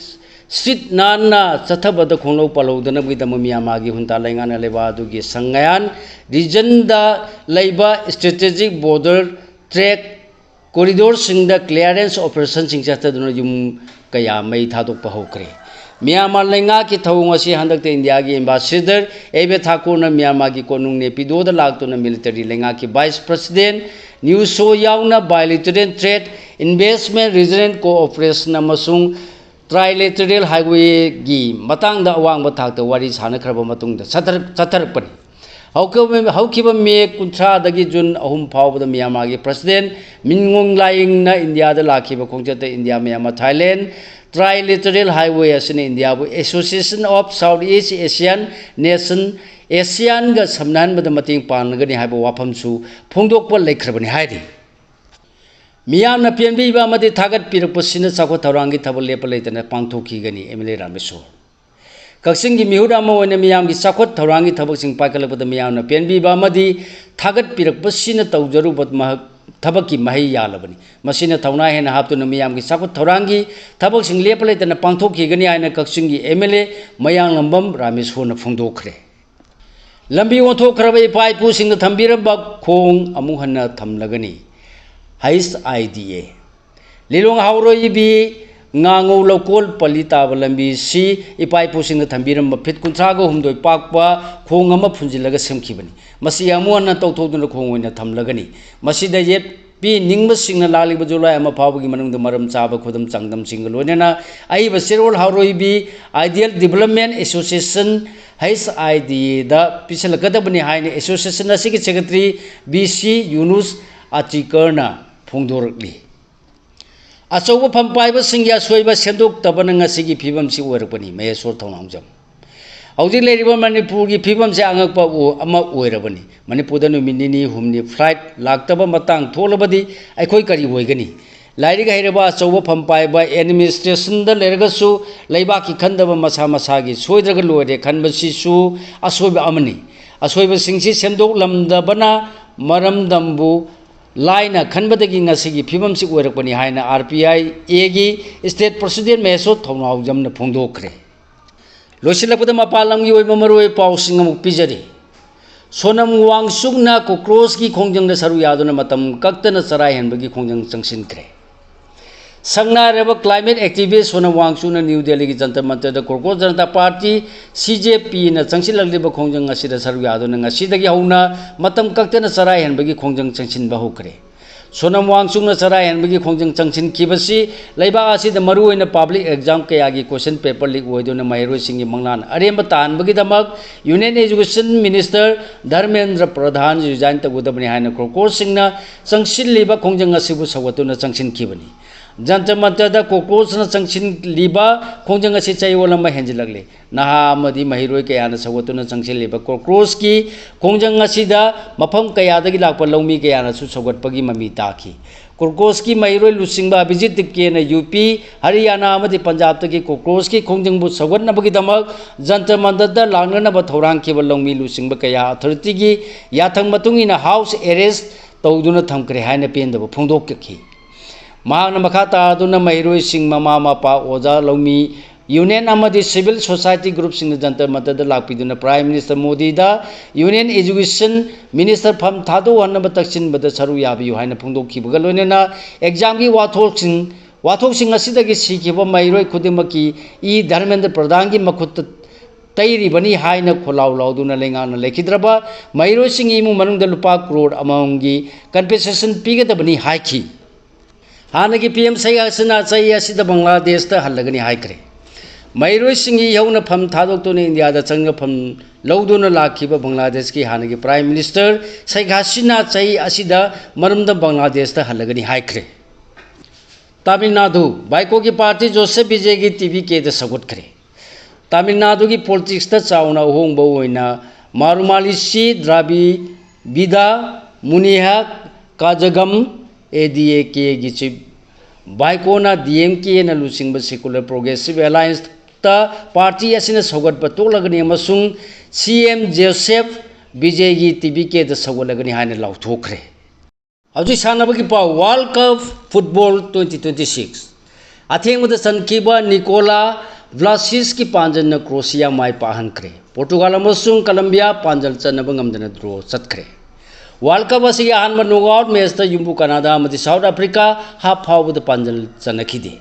ꯁꯤꯠ ꯅꯥꯟꯅ ꯆꯠꯊꯕꯗ ꯈꯣꯡꯂꯧ ꯄꯜꯍꯧꯗꯅꯕꯒꯤꯗꯃꯛ ꯃ꯭ꯌꯥꯟꯃꯥꯔꯒꯤ ꯍꯨꯟꯇꯥ ꯂꯩꯉꯥꯛꯅ ꯂꯩꯕꯥꯛ ꯑꯗꯨꯒꯤ ꯁꯪꯉꯥꯌꯥꯟ ꯔꯤꯖꯟꯗ ꯂꯩꯕ ꯏꯁꯇ꯭ꯔꯦꯇꯦꯖꯤꯛ ꯕꯣꯔꯗꯔ ꯇ꯭ꯔꯦꯛ ꯀꯣꯔꯤꯗꯣꯔꯁꯤꯡꯗ ꯀ꯭ꯂꯤꯌꯥꯔꯦꯟꯁ ꯑꯣꯄꯔꯦꯁꯟꯁꯤꯡ ꯆꯠꯊꯗꯨꯅ ꯌꯨꯝ ꯀꯌꯥ ꯃꯩ ꯊꯥꯗꯣꯛꯄ ꯍꯧꯈ꯭ꯔꯦ꯫ ꯃ꯭ꯌꯥꯟꯃꯥꯔ ꯂꯩꯉꯥꯛꯀꯤ ꯊꯧꯑꯣꯡ ꯑꯁꯤ ꯍꯟꯗꯛꯇ ꯏꯟꯗꯤꯌꯥꯒꯤ ꯑꯦꯝꯕꯥꯁꯤꯗꯔ ꯑꯦꯕꯦ ꯊꯥꯀꯨꯔꯅ ꯃ꯭ꯌꯥꯟꯃꯥꯔꯒꯤ ꯀꯣꯅꯨꯡ ꯅꯦꯄꯤꯗꯣꯗ ꯂꯥꯛꯇꯨꯅ ꯃꯤꯂꯤꯇꯔꯤ ꯂꯩꯉꯥꯛꯀꯤ ꯚꯥꯏꯁ ꯄ꯭ꯔꯁꯤꯗꯦꯟ ꯅ꯭ꯌꯨꯁꯣ ꯌꯥꯎꯅ ꯕꯥꯏꯂꯤꯇꯔꯦꯜ ꯇ꯭ꯔꯦꯗ, ꯏꯟꯚꯦꯁꯃꯦꯟ, ꯔꯤꯖꯅꯦꯜ ꯀꯣꯑꯣꯄꯔꯦꯁꯟ ꯑꯃꯁꯨꯡ ꯇ꯭ꯔꯥꯏꯂꯦꯇꯔꯦꯜ ꯍꯥꯏꯋꯦꯒꯤ ꯃꯇꯥꯡꯗ ꯑꯋꯥꯡꯕ ꯊꯥꯛꯇ ꯋꯥꯔꯤ ꯁꯥꯅꯈ꯭ꯔꯕ ꯃꯇꯨꯡꯗ ꯆꯠꯊꯔꯛ-, ꯆꯠꯊꯔꯛꯄꯅꯤ꯫ ꯍꯧꯈꯤꯕ, ꯍꯧꯈꯤꯕ ꯃꯦ ꯀꯨꯟꯊ꯭ꯔꯥꯗꯒꯤ ꯖꯨꯟ ꯑꯍꯨꯝ ꯐꯥꯎꯕꯗ ꯃ꯭ꯌꯥꯟꯃꯥꯔꯒꯤ ꯄ꯭ꯔꯁꯤꯗꯦꯟ ꯃꯤꯟ ꯑꯣꯡ ꯂꯥꯏꯌꯤꯡꯅ ꯏꯟꯗꯤꯌꯥꯗ ꯂꯥꯛꯈꯤꯕ ꯈꯣꯡꯆꯠꯇ India, Myanmar, Thailand trilateral highway ꯑꯁꯤꯅ ꯏꯟꯗꯤꯌꯥꯕꯨ association of south east Asian nation, ꯑꯦꯁꯤꯌꯥꯟꯒ ꯁꯝꯅꯍꯟꯕꯗ ꯃꯇꯦꯡ ꯄꯥꯡꯂꯒꯅꯤ ꯍꯥꯏꯕ ꯋꯥꯐꯝꯁꯨ ꯐꯣꯡꯗꯣꯛꯄ ꯂꯩꯈ꯭ꯔꯕꯅꯤ ꯍꯥꯏꯔꯤ꯫ ꯃꯤꯌꯥꯝꯅ ꯄꯦꯟꯕꯤꯕ ꯑꯃꯗꯤ ꯊꯥꯒꯠꯄꯤꯔꯛꯄꯁꯤꯅ ꯆꯥꯎꯈꯠ ꯊꯧꯔꯥꯡꯒꯤ ꯊꯕꯛ ꯂꯦꯞꯄ ꯂꯩꯇꯅ ꯄꯥꯡꯊꯣꯛꯈꯤꯒꯅꯤ, ꯑꯦꯝ ꯑꯦꯜ ꯑꯦ ꯔꯥꯃꯦꯁꯣꯔ꯫ ꯀꯛꯆꯤꯡꯒꯤ ꯃꯤꯍꯨꯠ ꯑꯃ ꯑꯣꯏꯅ ꯃꯤꯌꯥꯝꯒꯤ ꯆꯥꯎꯈꯠ ꯊꯧꯔꯥꯡꯒꯤ ꯊꯕꯛꯁꯤꯡ ꯄꯥꯏꯈꯠꯂꯛꯄꯗ ꯃꯤꯌꯥꯝꯅ ꯄꯦꯟꯕꯤꯕ ꯑꯃꯗꯤ ꯊꯥꯒꯠꯄꯤꯔꯛꯄꯁꯤꯅ ꯇꯧꯖꯔꯨꯕ ꯃꯍ-, ꯊꯕꯛꯀꯤ ꯃꯍꯩ ꯌꯥꯜꯂꯕꯅꯤ꯫ ꯃꯁꯤꯅ ꯊꯧꯅꯥ ꯍꯦꯟꯅ ꯍꯥꯞꯇꯨꯅ ꯃꯤꯌꯥꯝꯒꯤ ꯆꯥꯎꯈꯠ ꯊꯧꯔꯥꯡꯒꯤ ꯊꯕꯛꯁꯤꯡ ꯂꯦꯞꯄ ꯂꯩꯇꯅ ꯄꯥꯡꯊꯣꯛꯈꯤꯒꯅꯤ ꯍꯥꯏꯅ ꯀꯛꯆꯤꯡꯒꯤ ꯑꯦꯝ ꯑꯦꯜ ꯑꯦ ꯃꯌꯥꯡꯂꯝꯕꯝ ꯔꯥꯃꯦꯁꯣꯔꯅ ꯐꯣꯡꯗꯣꯛꯈ꯭ꯔꯦ꯫ ꯂꯝꯕꯤ ꯑꯣꯟꯊꯣꯛꯈ꯭ꯔꯕ ꯏꯄꯥ ꯏꯄꯨꯁꯤꯡꯅ ꯊꯝꯕꯤꯔꯝꯕ ꯈꯣꯡ ꯑꯃꯨꯛ ꯍꯟꯅ ꯊꯝꯂꯒꯅꯤ꯫ ꯍꯩꯆ ꯑꯥꯏ ꯗꯤ ꯑꯦ꯫ ꯂꯤꯂꯣꯡ ꯍꯥꯎꯔꯣꯏꯕꯤ ꯉꯥꯉꯧ ꯂꯧꯀꯣꯜ ꯄꯜꯂꯤ ꯇꯥꯕ ꯂꯝꯕꯤꯁꯤ ꯏꯄꯥ ꯏꯄꯨꯁꯤꯡꯅ ꯊꯝꯕꯤꯔꯝꯕ ꯐꯤꯠ ꯀꯨꯟꯊ꯭ꯔꯥꯒ ꯍꯨꯝꯗꯣꯏ ꯄꯥꯛꯄ ꯈꯣꯡ ꯑꯃ ꯐꯨꯟꯖꯤꯜꯂꯒ ꯁꯦꯝꯈꯤꯕꯅꯤ꯫ ꯃꯁꯤ ꯑꯃꯨꯛ ꯍꯟꯅ ꯇꯧꯊꯣꯛꯇꯨꯅ ꯈꯣꯡ ꯑꯣꯏꯅ ꯊꯝꯂꯒꯅꯤ꯫ ꯃꯁꯤꯗ ꯌꯦꯠ ꯄꯤꯅꯤꯡꯕꯁꯤꯡꯅ ꯂꯥꯛꯂꯤꯕ ꯖꯨꯂꯥꯏ ꯑꯃ ꯐꯥꯎꯕꯒꯤ ꯃꯅꯨꯡꯗ ꯃꯔꯝ ꯆꯥꯕ ꯈꯨꯗꯝ ꯆꯥꯡꯗꯝꯁꯤꯡꯒ ꯂꯣꯏꯅꯅ ꯑꯏꯕ ꯆꯦꯔꯣꯜ ꯍꯥꯎꯔꯣꯏꯕꯤ Ideal Development Association, H I D A, ꯗ ꯄꯤꯁꯤꯜꯂꯛꯀꯗꯕꯅꯤ ꯍꯥꯏꯅ association ꯑꯁꯤꯒꯤ secretary B C Yunus Achikar ꯅ ꯐꯣꯡꯗꯣꯔꯛꯂꯤ꯫ ꯑꯆꯧꯕ ꯐꯝ ꯄꯥꯏꯕꯁꯤꯡꯒꯤ ꯑꯁꯣꯏꯕ ꯁꯦꯝꯗꯣꯛꯇꯕꯅ ꯉꯁꯤꯒꯤ ꯐꯤꯕꯝꯁꯤ ꯑꯣꯏꯔꯛꯄꯅꯤ꯫ ꯃꯍꯦꯁꯣꯔ ꯊꯧꯅꯥꯎꯖꯝ꯫ ꯍꯧꯖꯤꯛ ꯂꯩꯔꯤꯕ ꯃꯅꯤꯄꯨꯔꯒꯤ ꯐꯤꯕꯝꯁꯦ ꯑꯉꯛꯄ ꯑꯃ ꯑꯣꯏꯔꯕꯅꯤ꯫ ꯃꯅꯤꯄꯨꯔꯗ ꯅꯨꯃꯤꯠ ꯅꯤꯅꯤ ꯍꯨꯝꯅꯤ flight ꯂꯥꯛꯇꯕ ꯃꯇꯥꯡ ꯊꯣꯛꯂꯕꯗꯤ ꯑꯩꯈꯣꯏ ꯀꯔꯤ ꯑꯣꯏꯒꯅꯤ? ꯂꯥꯏꯔꯤꯛ ꯍꯩꯔꯕ, ꯑꯆꯧꯕ ꯐꯝ ꯄꯥꯏꯕ, administration ꯗ ꯂꯩꯔꯒꯁꯨ ꯂꯩꯕꯥꯛꯀꯤ ꯈꯟꯗꯕ, ꯃꯁꯥ ꯃꯁꯥꯒꯤ ꯁꯣꯏꯗ꯭ꯔꯒ ꯂꯣꯏꯔꯦ ꯈꯟꯕꯁꯤꯁꯨ ꯑꯁꯣꯏꯕ ꯑꯃꯅꯤ꯫ ꯑꯁꯣꯏꯕꯁꯤꯡꯁꯤ ꯁꯦꯝꯗꯣꯛꯂꯝꯗꯕꯅ ꯃꯔꯝꯗꯝꯕꯨ ꯂꯥꯏꯅ ꯈꯟꯕꯗꯒꯤ ꯉꯁꯤꯒꯤ ꯐꯤꯕꯝꯁꯤ ꯑꯣꯏꯔꯛꯄꯅꯤ ꯍꯥꯏꯅ R P I A ꯒꯤ state president ꯃꯍꯦꯁꯣꯔ ꯊꯧꯅꯥꯎꯖꯝꯅ ꯐꯣꯡꯗꯣꯛꯈ꯭ꯔꯦ꯫ ꯂꯣꯏꯁꯤꯜꯂꯛꯄꯗ ꯃꯄꯥꯟ ꯂꯝꯒꯤ ꯑꯣꯏꯕ ꯃꯔꯨꯑꯣꯏꯕ ꯄꯥꯎꯁꯤꯡ ꯑꯃꯨꯛ ꯄꯤꯖꯔꯤ꯫ ꯁꯣꯅꯝ ꯋꯥꯡꯆꯨꯛꯅ cockroach ꯀꯤ ꯈꯣꯡꯖꯪꯗ ꯁꯔꯨꯛ ꯌꯥꯗꯨꯅ ꯃꯇꯝ ꯀꯛꯇꯅ ꯆꯔꯥ ꯍꯦꯟꯕꯒꯤ ꯈꯣꯡꯖꯪ ꯆꯪꯁꯤꯟꯈ꯭ꯔꯦ꯫ ꯁꯛꯅꯥꯏꯔꯕ climate activist ꯁꯣꯅꯝ ꯋꯥꯡꯆꯨꯛꯅ ꯅ꯭ꯌꯨ ꯗꯦꯜꯂꯤꯒꯤ Jantar ꯃꯟꯇꯔꯗ Congress Janata Party, C J P ꯅ ꯆꯪꯁꯤꯜꯂꯛꯂꯤꯕ ꯈꯣꯡꯖꯪ ꯑꯁꯤꯗ ꯁꯔꯨꯛ ꯌꯥꯗꯨꯅ ꯉꯁꯤꯗꯒꯤ ꯍꯧꯅ ꯃꯇꯝ ꯀꯛꯇꯅ ꯆꯔꯥ ꯍꯦꯟꯕꯒꯤ ꯈꯣꯡꯖꯪ ꯆꯪꯁꯤꯟꯕ ꯍꯧꯈ꯭ꯔꯦ꯫ ꯁꯣꯅꯝ ꯋꯥꯡꯆꯨꯛꯅ ꯆꯔꯥ ꯍꯦꯟꯕꯒꯤ ꯈꯣꯡꯖꯪ ꯆꯪꯁꯤꯟꯈꯤꯕꯁꯤ ꯂꯩꯕꯥꯛ ꯑꯁꯤꯗ ꯃꯔꯨꯑꯣꯏꯅ public exam ꯀꯌꯥꯒꯤ question paper leak ꯑꯣꯏꯗꯨꯅ ꯃꯍꯩꯔꯣꯏꯁꯤꯡꯒꯤ ꯃꯪꯂꯥꯟ ꯑꯔꯦꯝꯕ ꯇꯥꯍꯟꯕꯒꯤꯗꯃꯛ Union Education Minister ꯙꯔꯃꯦꯟꯗ꯭ꯔ ꯄ꯭ꯔꯙꯥꯟ resign ꯇꯧꯒꯗꯕꯅꯤ ꯍꯥꯏꯅ cockroach ꯁꯤꯡꯅ ꯆꯪꯁꯤꯜꯂꯤꯕ ꯈꯣꯡꯖꯪ ꯑꯁꯤꯕꯨ ꯁꯧꯒꯠꯇꯨꯅ ꯆꯪꯁꯤꯟꯈꯤꯕꯅꯤ꯫ ꯖꯟꯇꯔ ꯃꯟꯇꯔꯗ cockroach ꯅ ꯆꯪꯁꯤꯜꯂꯤꯕ ꯈꯣꯡꯖꯪ ꯑꯁꯤ ꯆꯌꯣꯜ ꯑꯃ ꯍꯦꯟꯖꯤꯜꯂꯛꯂꯦ꯫ ꯅꯍꯥ ꯑꯃꯗꯤ ꯃꯍꯩꯔꯣꯏ ꯀꯌꯥꯅ ꯁꯧꯒꯠꯇꯨꯅ ꯆꯪꯁꯤꯜꯂꯤꯕ cockroach ꯀꯤ ꯈꯣꯡꯖꯪ ꯑꯁꯤꯗ ꯃꯐꯝ ꯀꯌꯥꯗꯒꯤ ꯂꯥꯛꯄ ꯂꯧꯃꯤ ꯀꯌꯥꯅꯁꯨ ꯁꯧꯒꯠꯄꯒꯤ ꯃꯃꯤ ꯇꯥꯈꯤ꯫ Congress ꯀꯤ ꯃꯍꯩꯔꯣꯏ ꯂꯨꯆꯤꯡꯕ ꯑꯕꯤꯖꯤꯠ ꯇꯤꯞꯀꯦꯅ ꯌꯨ ꯄꯤ, ꯍꯔꯤꯌꯥꯅꯥ ꯑꯃꯗꯤ ꯄꯟꯖꯥꯕꯇꯒꯤ cockroach ꯀꯤ ꯈꯣꯡꯖꯪꯕꯨ ꯁꯧꯒꯠꯅꯕꯒꯤꯗꯃꯛ ꯖꯟꯇꯔ ꯃꯟꯇꯔꯗ ꯂꯥꯛꯅꯅꯕ ꯊꯧꯔꯥꯡꯈꯤꯕ ꯂꯧꯃꯤ ꯂꯨꯆꯤꯡꯕ ꯀꯌꯥ authority ꯒꯤ ꯌꯥꯊꯪ ꯃꯇꯨꯡ ꯏꯟꯅ house arrest ꯇꯧꯗꯨꯅ ꯊꯝꯈ꯭ꯔꯦ ꯍꯥꯏꯅ ꯄꯦꯟꯗꯕ ꯐꯣꯡꯗꯣꯛꯈꯤ꯫ ꯃꯍꯥꯛꯅ ꯃꯈꯥ ꯇꯥꯗꯨꯅ ꯃꯍꯩꯔꯣꯏꯁꯤꯡ, ꯃꯃꯥ ꯃꯄꯥ, ꯑꯣꯖꯥ, ꯂꯧꯃꯤ union ꯑꯃꯗꯤ civil society group ꯁꯤꯡꯅ Jantar ꯃꯟꯇꯔꯗ ꯂꯥꯛꯄꯤꯗꯨꯅ Prime Minister ꯃꯣꯗꯤꯗ Union Education Minister ꯐꯝ ꯊꯥꯗꯣꯛꯍꯟꯅꯕ ꯇꯛꯁꯤꯟꯕꯗ ꯁꯔꯨꯛ ꯌꯥꯕꯤꯌꯨ ꯍꯥꯏꯅ ꯐꯣꯡꯗꯣꯛꯈꯤꯕꯒ ꯂꯣꯏꯅꯅ exam ꯒꯤ ꯋꯥꯊꯣꯛꯁꯤꯡ, ꯋꯥꯊꯣꯛꯁꯤꯡ ꯑꯁꯤꯗꯒꯤ ꯁꯤꯈꯤꯕ ꯃꯍꯩꯔꯣꯏ ꯈꯨꯗꯤꯡꯃꯛꯀꯤ ꯏ ꯙꯔꯃꯦꯟꯗ꯭ꯔ ꯄ꯭ꯔꯙꯥꯟꯒꯤ ꯃꯈꯨꯠꯇ ꯇꯩꯔꯤꯕꯅꯤ ꯍꯥꯏꯅ ꯈꯣꯜꯂꯥꯎ ꯂꯥꯎꯗꯨꯅ ꯂꯩꯉꯥꯛꯅ ꯂꯩꯈꯤꯗ꯭ꯔꯕ ꯃꯍꯩꯔꯣꯏꯁꯤꯡꯒꯤ ꯏꯃꯨꯡ ꯃꯅꯨꯡꯗ ꯂꯨꯄꯥ ꯀ꯭ꯔꯣꯔ ꯑꯃꯃꯝꯒꯤ compensation ꯄꯤꯒꯗꯕꯅꯤ ꯍꯥꯏꯈꯤ꯫ ꯍꯥꯟꯅꯒꯤ ꯄꯤ ꯑꯦꯝ ꯁꯦꯈ ꯍꯁꯤꯅꯥ ꯆꯍꯤ ꯑꯁꯤꯗ ꯕꯪꯒ꯭ꯂꯥꯗꯦꯁꯇ ꯍꯜꯂꯒꯅꯤ ꯍꯥꯏꯈ꯭ꯔꯦ꯫ ꯃꯍꯩꯔꯣꯏꯁꯤꯡꯒꯤ ꯏꯍꯧꯅ ꯐꯝ ꯊꯥꯗꯣꯛꯇꯨꯅ ꯏꯟꯗꯤꯌꯥꯗ ꯆꯪꯅꯐꯝ ꯂꯧꯗꯨꯅ ꯂꯥꯛꯈꯤꯕ ꯕꯪꯒ꯭ꯂꯥꯗꯦꯁꯀꯤ ꯍꯥꯟꯅꯒꯤ Prime Minister ꯁꯦꯈ ꯍꯁꯤꯅꯥ ꯆꯍꯤ ꯑꯁꯤꯗ ꯃꯔꯝꯗꯝ ꯕꯪꯒ꯭ꯂꯥꯗꯦꯁꯇ ꯍꯜꯂꯒꯅꯤ ꯍꯥꯏꯈ꯭ꯔꯦ꯫ ꯇꯥꯃꯤꯜ ꯅꯥꯗꯨ, ꯚꯥꯏꯀꯣꯒꯤ ꯄꯥꯔꯇꯤ ꯖꯣꯁꯦꯐ ꯕꯤꯖꯦꯒꯤ ꯇꯤ ꯚꯤ ꯀꯦꯗ ꯁꯧꯒꯠꯈ꯭ꯔꯦ꯫ ꯇꯥꯃꯤꯜ ꯅꯥꯗꯨꯒꯤ ꯄꯣꯂꯤꯇꯤꯛꯁꯇ ꯆꯥꯎꯅ ꯑꯍꯣꯡꯕ ꯑꯣꯏꯅ ꯃꯥꯔꯨꯃꯥꯂꯤꯁꯤ ꯗ꯭ꯔꯥꯕꯤꯗ ꯃꯨꯅꯤꯍꯥ ꯀꯥꯖꯒꯝ, ꯑꯦ ꯗꯤ ꯑꯦ ꯀꯦꯒꯤ ꯆꯤꯐ ꯚꯥꯏꯀꯣꯅ ꯗꯤ ꯑꯦꯝ ꯀꯦꯅ ꯂꯨꯆꯤꯡꯕ Secular Progressive Allianceꯇ ꯄꯥꯔꯇꯤ ꯑꯁꯤꯅ ꯁꯧꯒꯠꯄ ꯇꯣꯛꯂꯒꯅꯤ ꯑꯃꯁꯨꯡ ꯁꯤ ꯑꯦꯝ ꯖꯣꯁꯦꯐ ꯕꯤꯖꯦꯒꯤ ꯇꯤ ꯚꯤ ꯀꯦꯗ ꯁꯧꯒꯠꯂꯒꯅꯤ ꯍꯥꯏꯅ ꯂꯥꯎꯊꯣꯛꯈ꯭ꯔꯦ꯫ ꯍꯧꯖꯤꯛ ꯁꯥꯟꯅꯕꯒꯤ ꯄꯥꯎ꯫ World Cup Football twenty twenty-six ꯑꯊꯦꯡꯕꯗ ꯆꯟꯈꯤꯕ ꯅꯤꯀꯣꯂꯥ ꯕ꯭ꯂꯥꯁꯤꯁꯀꯤ ꯄꯥꯟꯖꯜꯅ ꯀ꯭ꯔꯣꯁꯤꯌꯥ ꯃꯥꯏ ꯄꯥꯛꯍꯟꯈ꯭ꯔꯦ꯫ ꯄꯣꯔꯇꯨꯒꯥꯜ ꯑꯃꯁꯨꯡ ꯀꯂꯝꯕꯤꯌꯥ ꯄꯥꯟꯖꯜ ꯆꯟꯅꯕ ꯉꯝꯗꯅ ꯗ꯭ꯔꯣ ꯆꯠꯈ꯭ꯔꯦ꯫ World Cup ꯑꯁꯤꯒꯤ ꯑꯍꯥꯟꯕ knockout matchꯇ ꯌꯨꯝꯕꯨ ꯀꯅꯥꯗꯥ ꯑꯃꯗꯤ South Africa half ꯐꯥꯎꯕꯗ ꯄꯥꯟꯖꯜ ꯆꯟꯅꯈꯤꯗꯦ꯫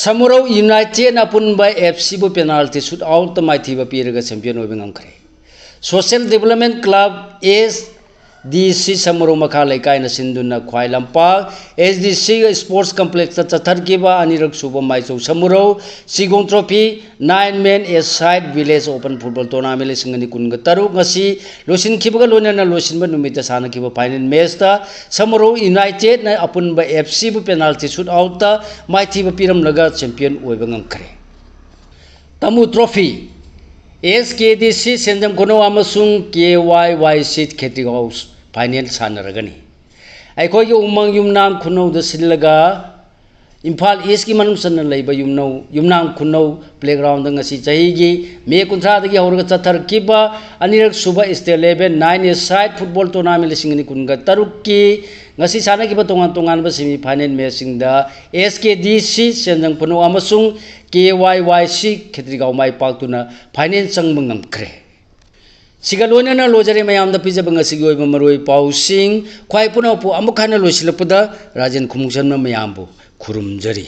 ꯁꯃꯨꯔꯧ ꯌꯨꯅꯥꯏꯇꯦꯗꯅ ꯑꯄꯨꯟꯕ ꯑꯦꯐ ꯁꯤꯕꯨ penalty shootoutꯇ ꯃꯥꯏꯊꯤꯕ ꯄꯤꯔꯒ champion ꯑꯣꯏꯕ ꯉꯝꯈ꯭ꯔꯦ꯫ Social Development Club, S D ꯁꯤ ꯁꯃꯨꯔꯧ ꯃꯈꯥ ꯂꯩꯀꯥꯏꯅ ꯁꯤꯟꯗꯨꯅ ꯈ꯭ꯋꯥꯏ ꯂꯝꯄꯥꯛ ꯑꯦꯁ ꯗꯤ ꯁꯤ Sports Complexꯇ ꯆꯠꯊꯔꯛꯈꯤꯕ ꯑꯅꯤꯔꯛ ꯁꯨꯕ ꯃꯥꯏꯆꯧ Samurou ꯁꯤꯒꯣꯡ Trophy nine man a side Village Open Football Tournament ꯂꯤꯁꯤꯡ ꯑꯅꯤ ꯀꯨꯟꯒ ꯇꯔꯨꯛ ꯉꯁꯤ ꯂꯣꯏꯁꯤꯟꯈꯤꯕꯒ ꯂꯣꯏꯅꯅ ꯂꯣꯏꯁꯤꯟꯕ ꯅꯨꯃꯤꯠꯇ ꯁꯥꯟꯅꯈꯤꯕ final matchꯇ ꯁꯃꯨꯔꯧ ꯌꯨꯅꯥꯏꯇꯦꯗꯅ ꯑꯄꯨꯟꯕ ꯑꯦꯐ ꯁꯤꯕꯨ penalty shootoutꯇ ꯃꯥꯏꯊꯤꯕ ꯄꯤꯔꯝꯂꯒ champion ꯑꯣꯏꯕ ꯉꯝꯈ꯭ꯔꯦ꯫ ꯇꯥꯃꯨ Trophy, ꯑꯦꯁ ꯀꯦ ꯗꯤ ꯁꯤ ꯁꯦꯟꯖꯝ ꯈꯨꯅꯧ ꯑꯃꯁꯨꯡ ꯀꯦ ꯋꯥꯏ ꯋꯥꯏ ꯁꯤ ꯈꯦꯇ꯭ꯔꯤꯒꯥꯎ final ꯁꯥꯟꯅꯔꯒꯅꯤ꯫ ꯑꯩꯈꯣꯏꯒꯤ ꯎꯃꯪ ꯌꯨꯝꯅꯥꯝ ꯈꯨꯅꯧꯗ ꯁꯤꯜꯂꯒ ꯏꯝꯐꯥꯜ Eastꯀꯤ ꯃꯅꯨꯡ ꯆꯟꯅ ꯂꯩꯕ ꯌꯨꯝꯅꯧ, ꯌꯨꯝꯅꯥꯝ ꯈꯨꯅꯧ playgroundꯗ ꯉꯁꯤ ꯆꯍꯤꯒꯤ ꯃꯦ ꯀꯨꯟꯊ꯭ꯔꯥꯗꯒꯤ ꯍꯧꯔꯒ ꯆꯠꯊꯔꯛꯈꯤꯕ ꯑꯅꯤꯔꯛ ꯁꯨꯕ State Level nine a side Football Tournament ꯂꯤꯁꯤꯡ ꯑꯅꯤ ꯀꯨꯟꯒ ꯇꯔꯨꯛꯀꯤ ꯉꯁꯤ ꯁꯥꯟꯅꯈꯤꯕ ꯇꯣꯉꯥꯟ ꯇꯣꯉꯥꯟꯕ semi final matchꯁꯤꯡꯗ ꯑꯦꯁ ꯀꯦ ꯗꯤ ꯁꯤ ꯁꯦꯟꯖꯝ ꯈꯨꯅꯧ ꯑꯃꯁꯨꯡ ꯀꯦ ꯋꯥꯏ ꯋꯥꯏ ꯁꯤ ꯈꯦꯇ꯭ꯔꯤꯒꯥꯎ ꯃꯥꯏ ꯄꯥꯛꯇꯨꯅ final ꯆꯪꯕ ꯉꯝꯈ꯭ꯔꯦ꯫ ꯁꯤꯒ ꯂꯣꯏꯅꯅ ꯂꯣꯏꯖꯔꯦ ꯃꯌꯥꯝꯗ ꯄꯤꯖꯕ ꯉꯁꯤꯒꯤ ꯑꯣꯏꯕ ꯃꯔꯨꯑꯣꯏ ꯄꯥꯎꯁꯤꯡ꯫ ꯈ꯭ꯋꯥꯏ ꯄꯨꯝꯅꯃꯛꯄꯨ ꯑꯃꯨꯛ ꯍꯟꯅ ꯂꯣꯏꯁꯤꯜꯂꯛꯄꯗ ꯔꯥꯖꯦꯟ ꯈꯨꯃꯨꯛꯆꯝꯅ ꯃꯌꯥꯝꯕꯨ ꯈꯨꯔꯨꯝꯖꯔꯤ꯫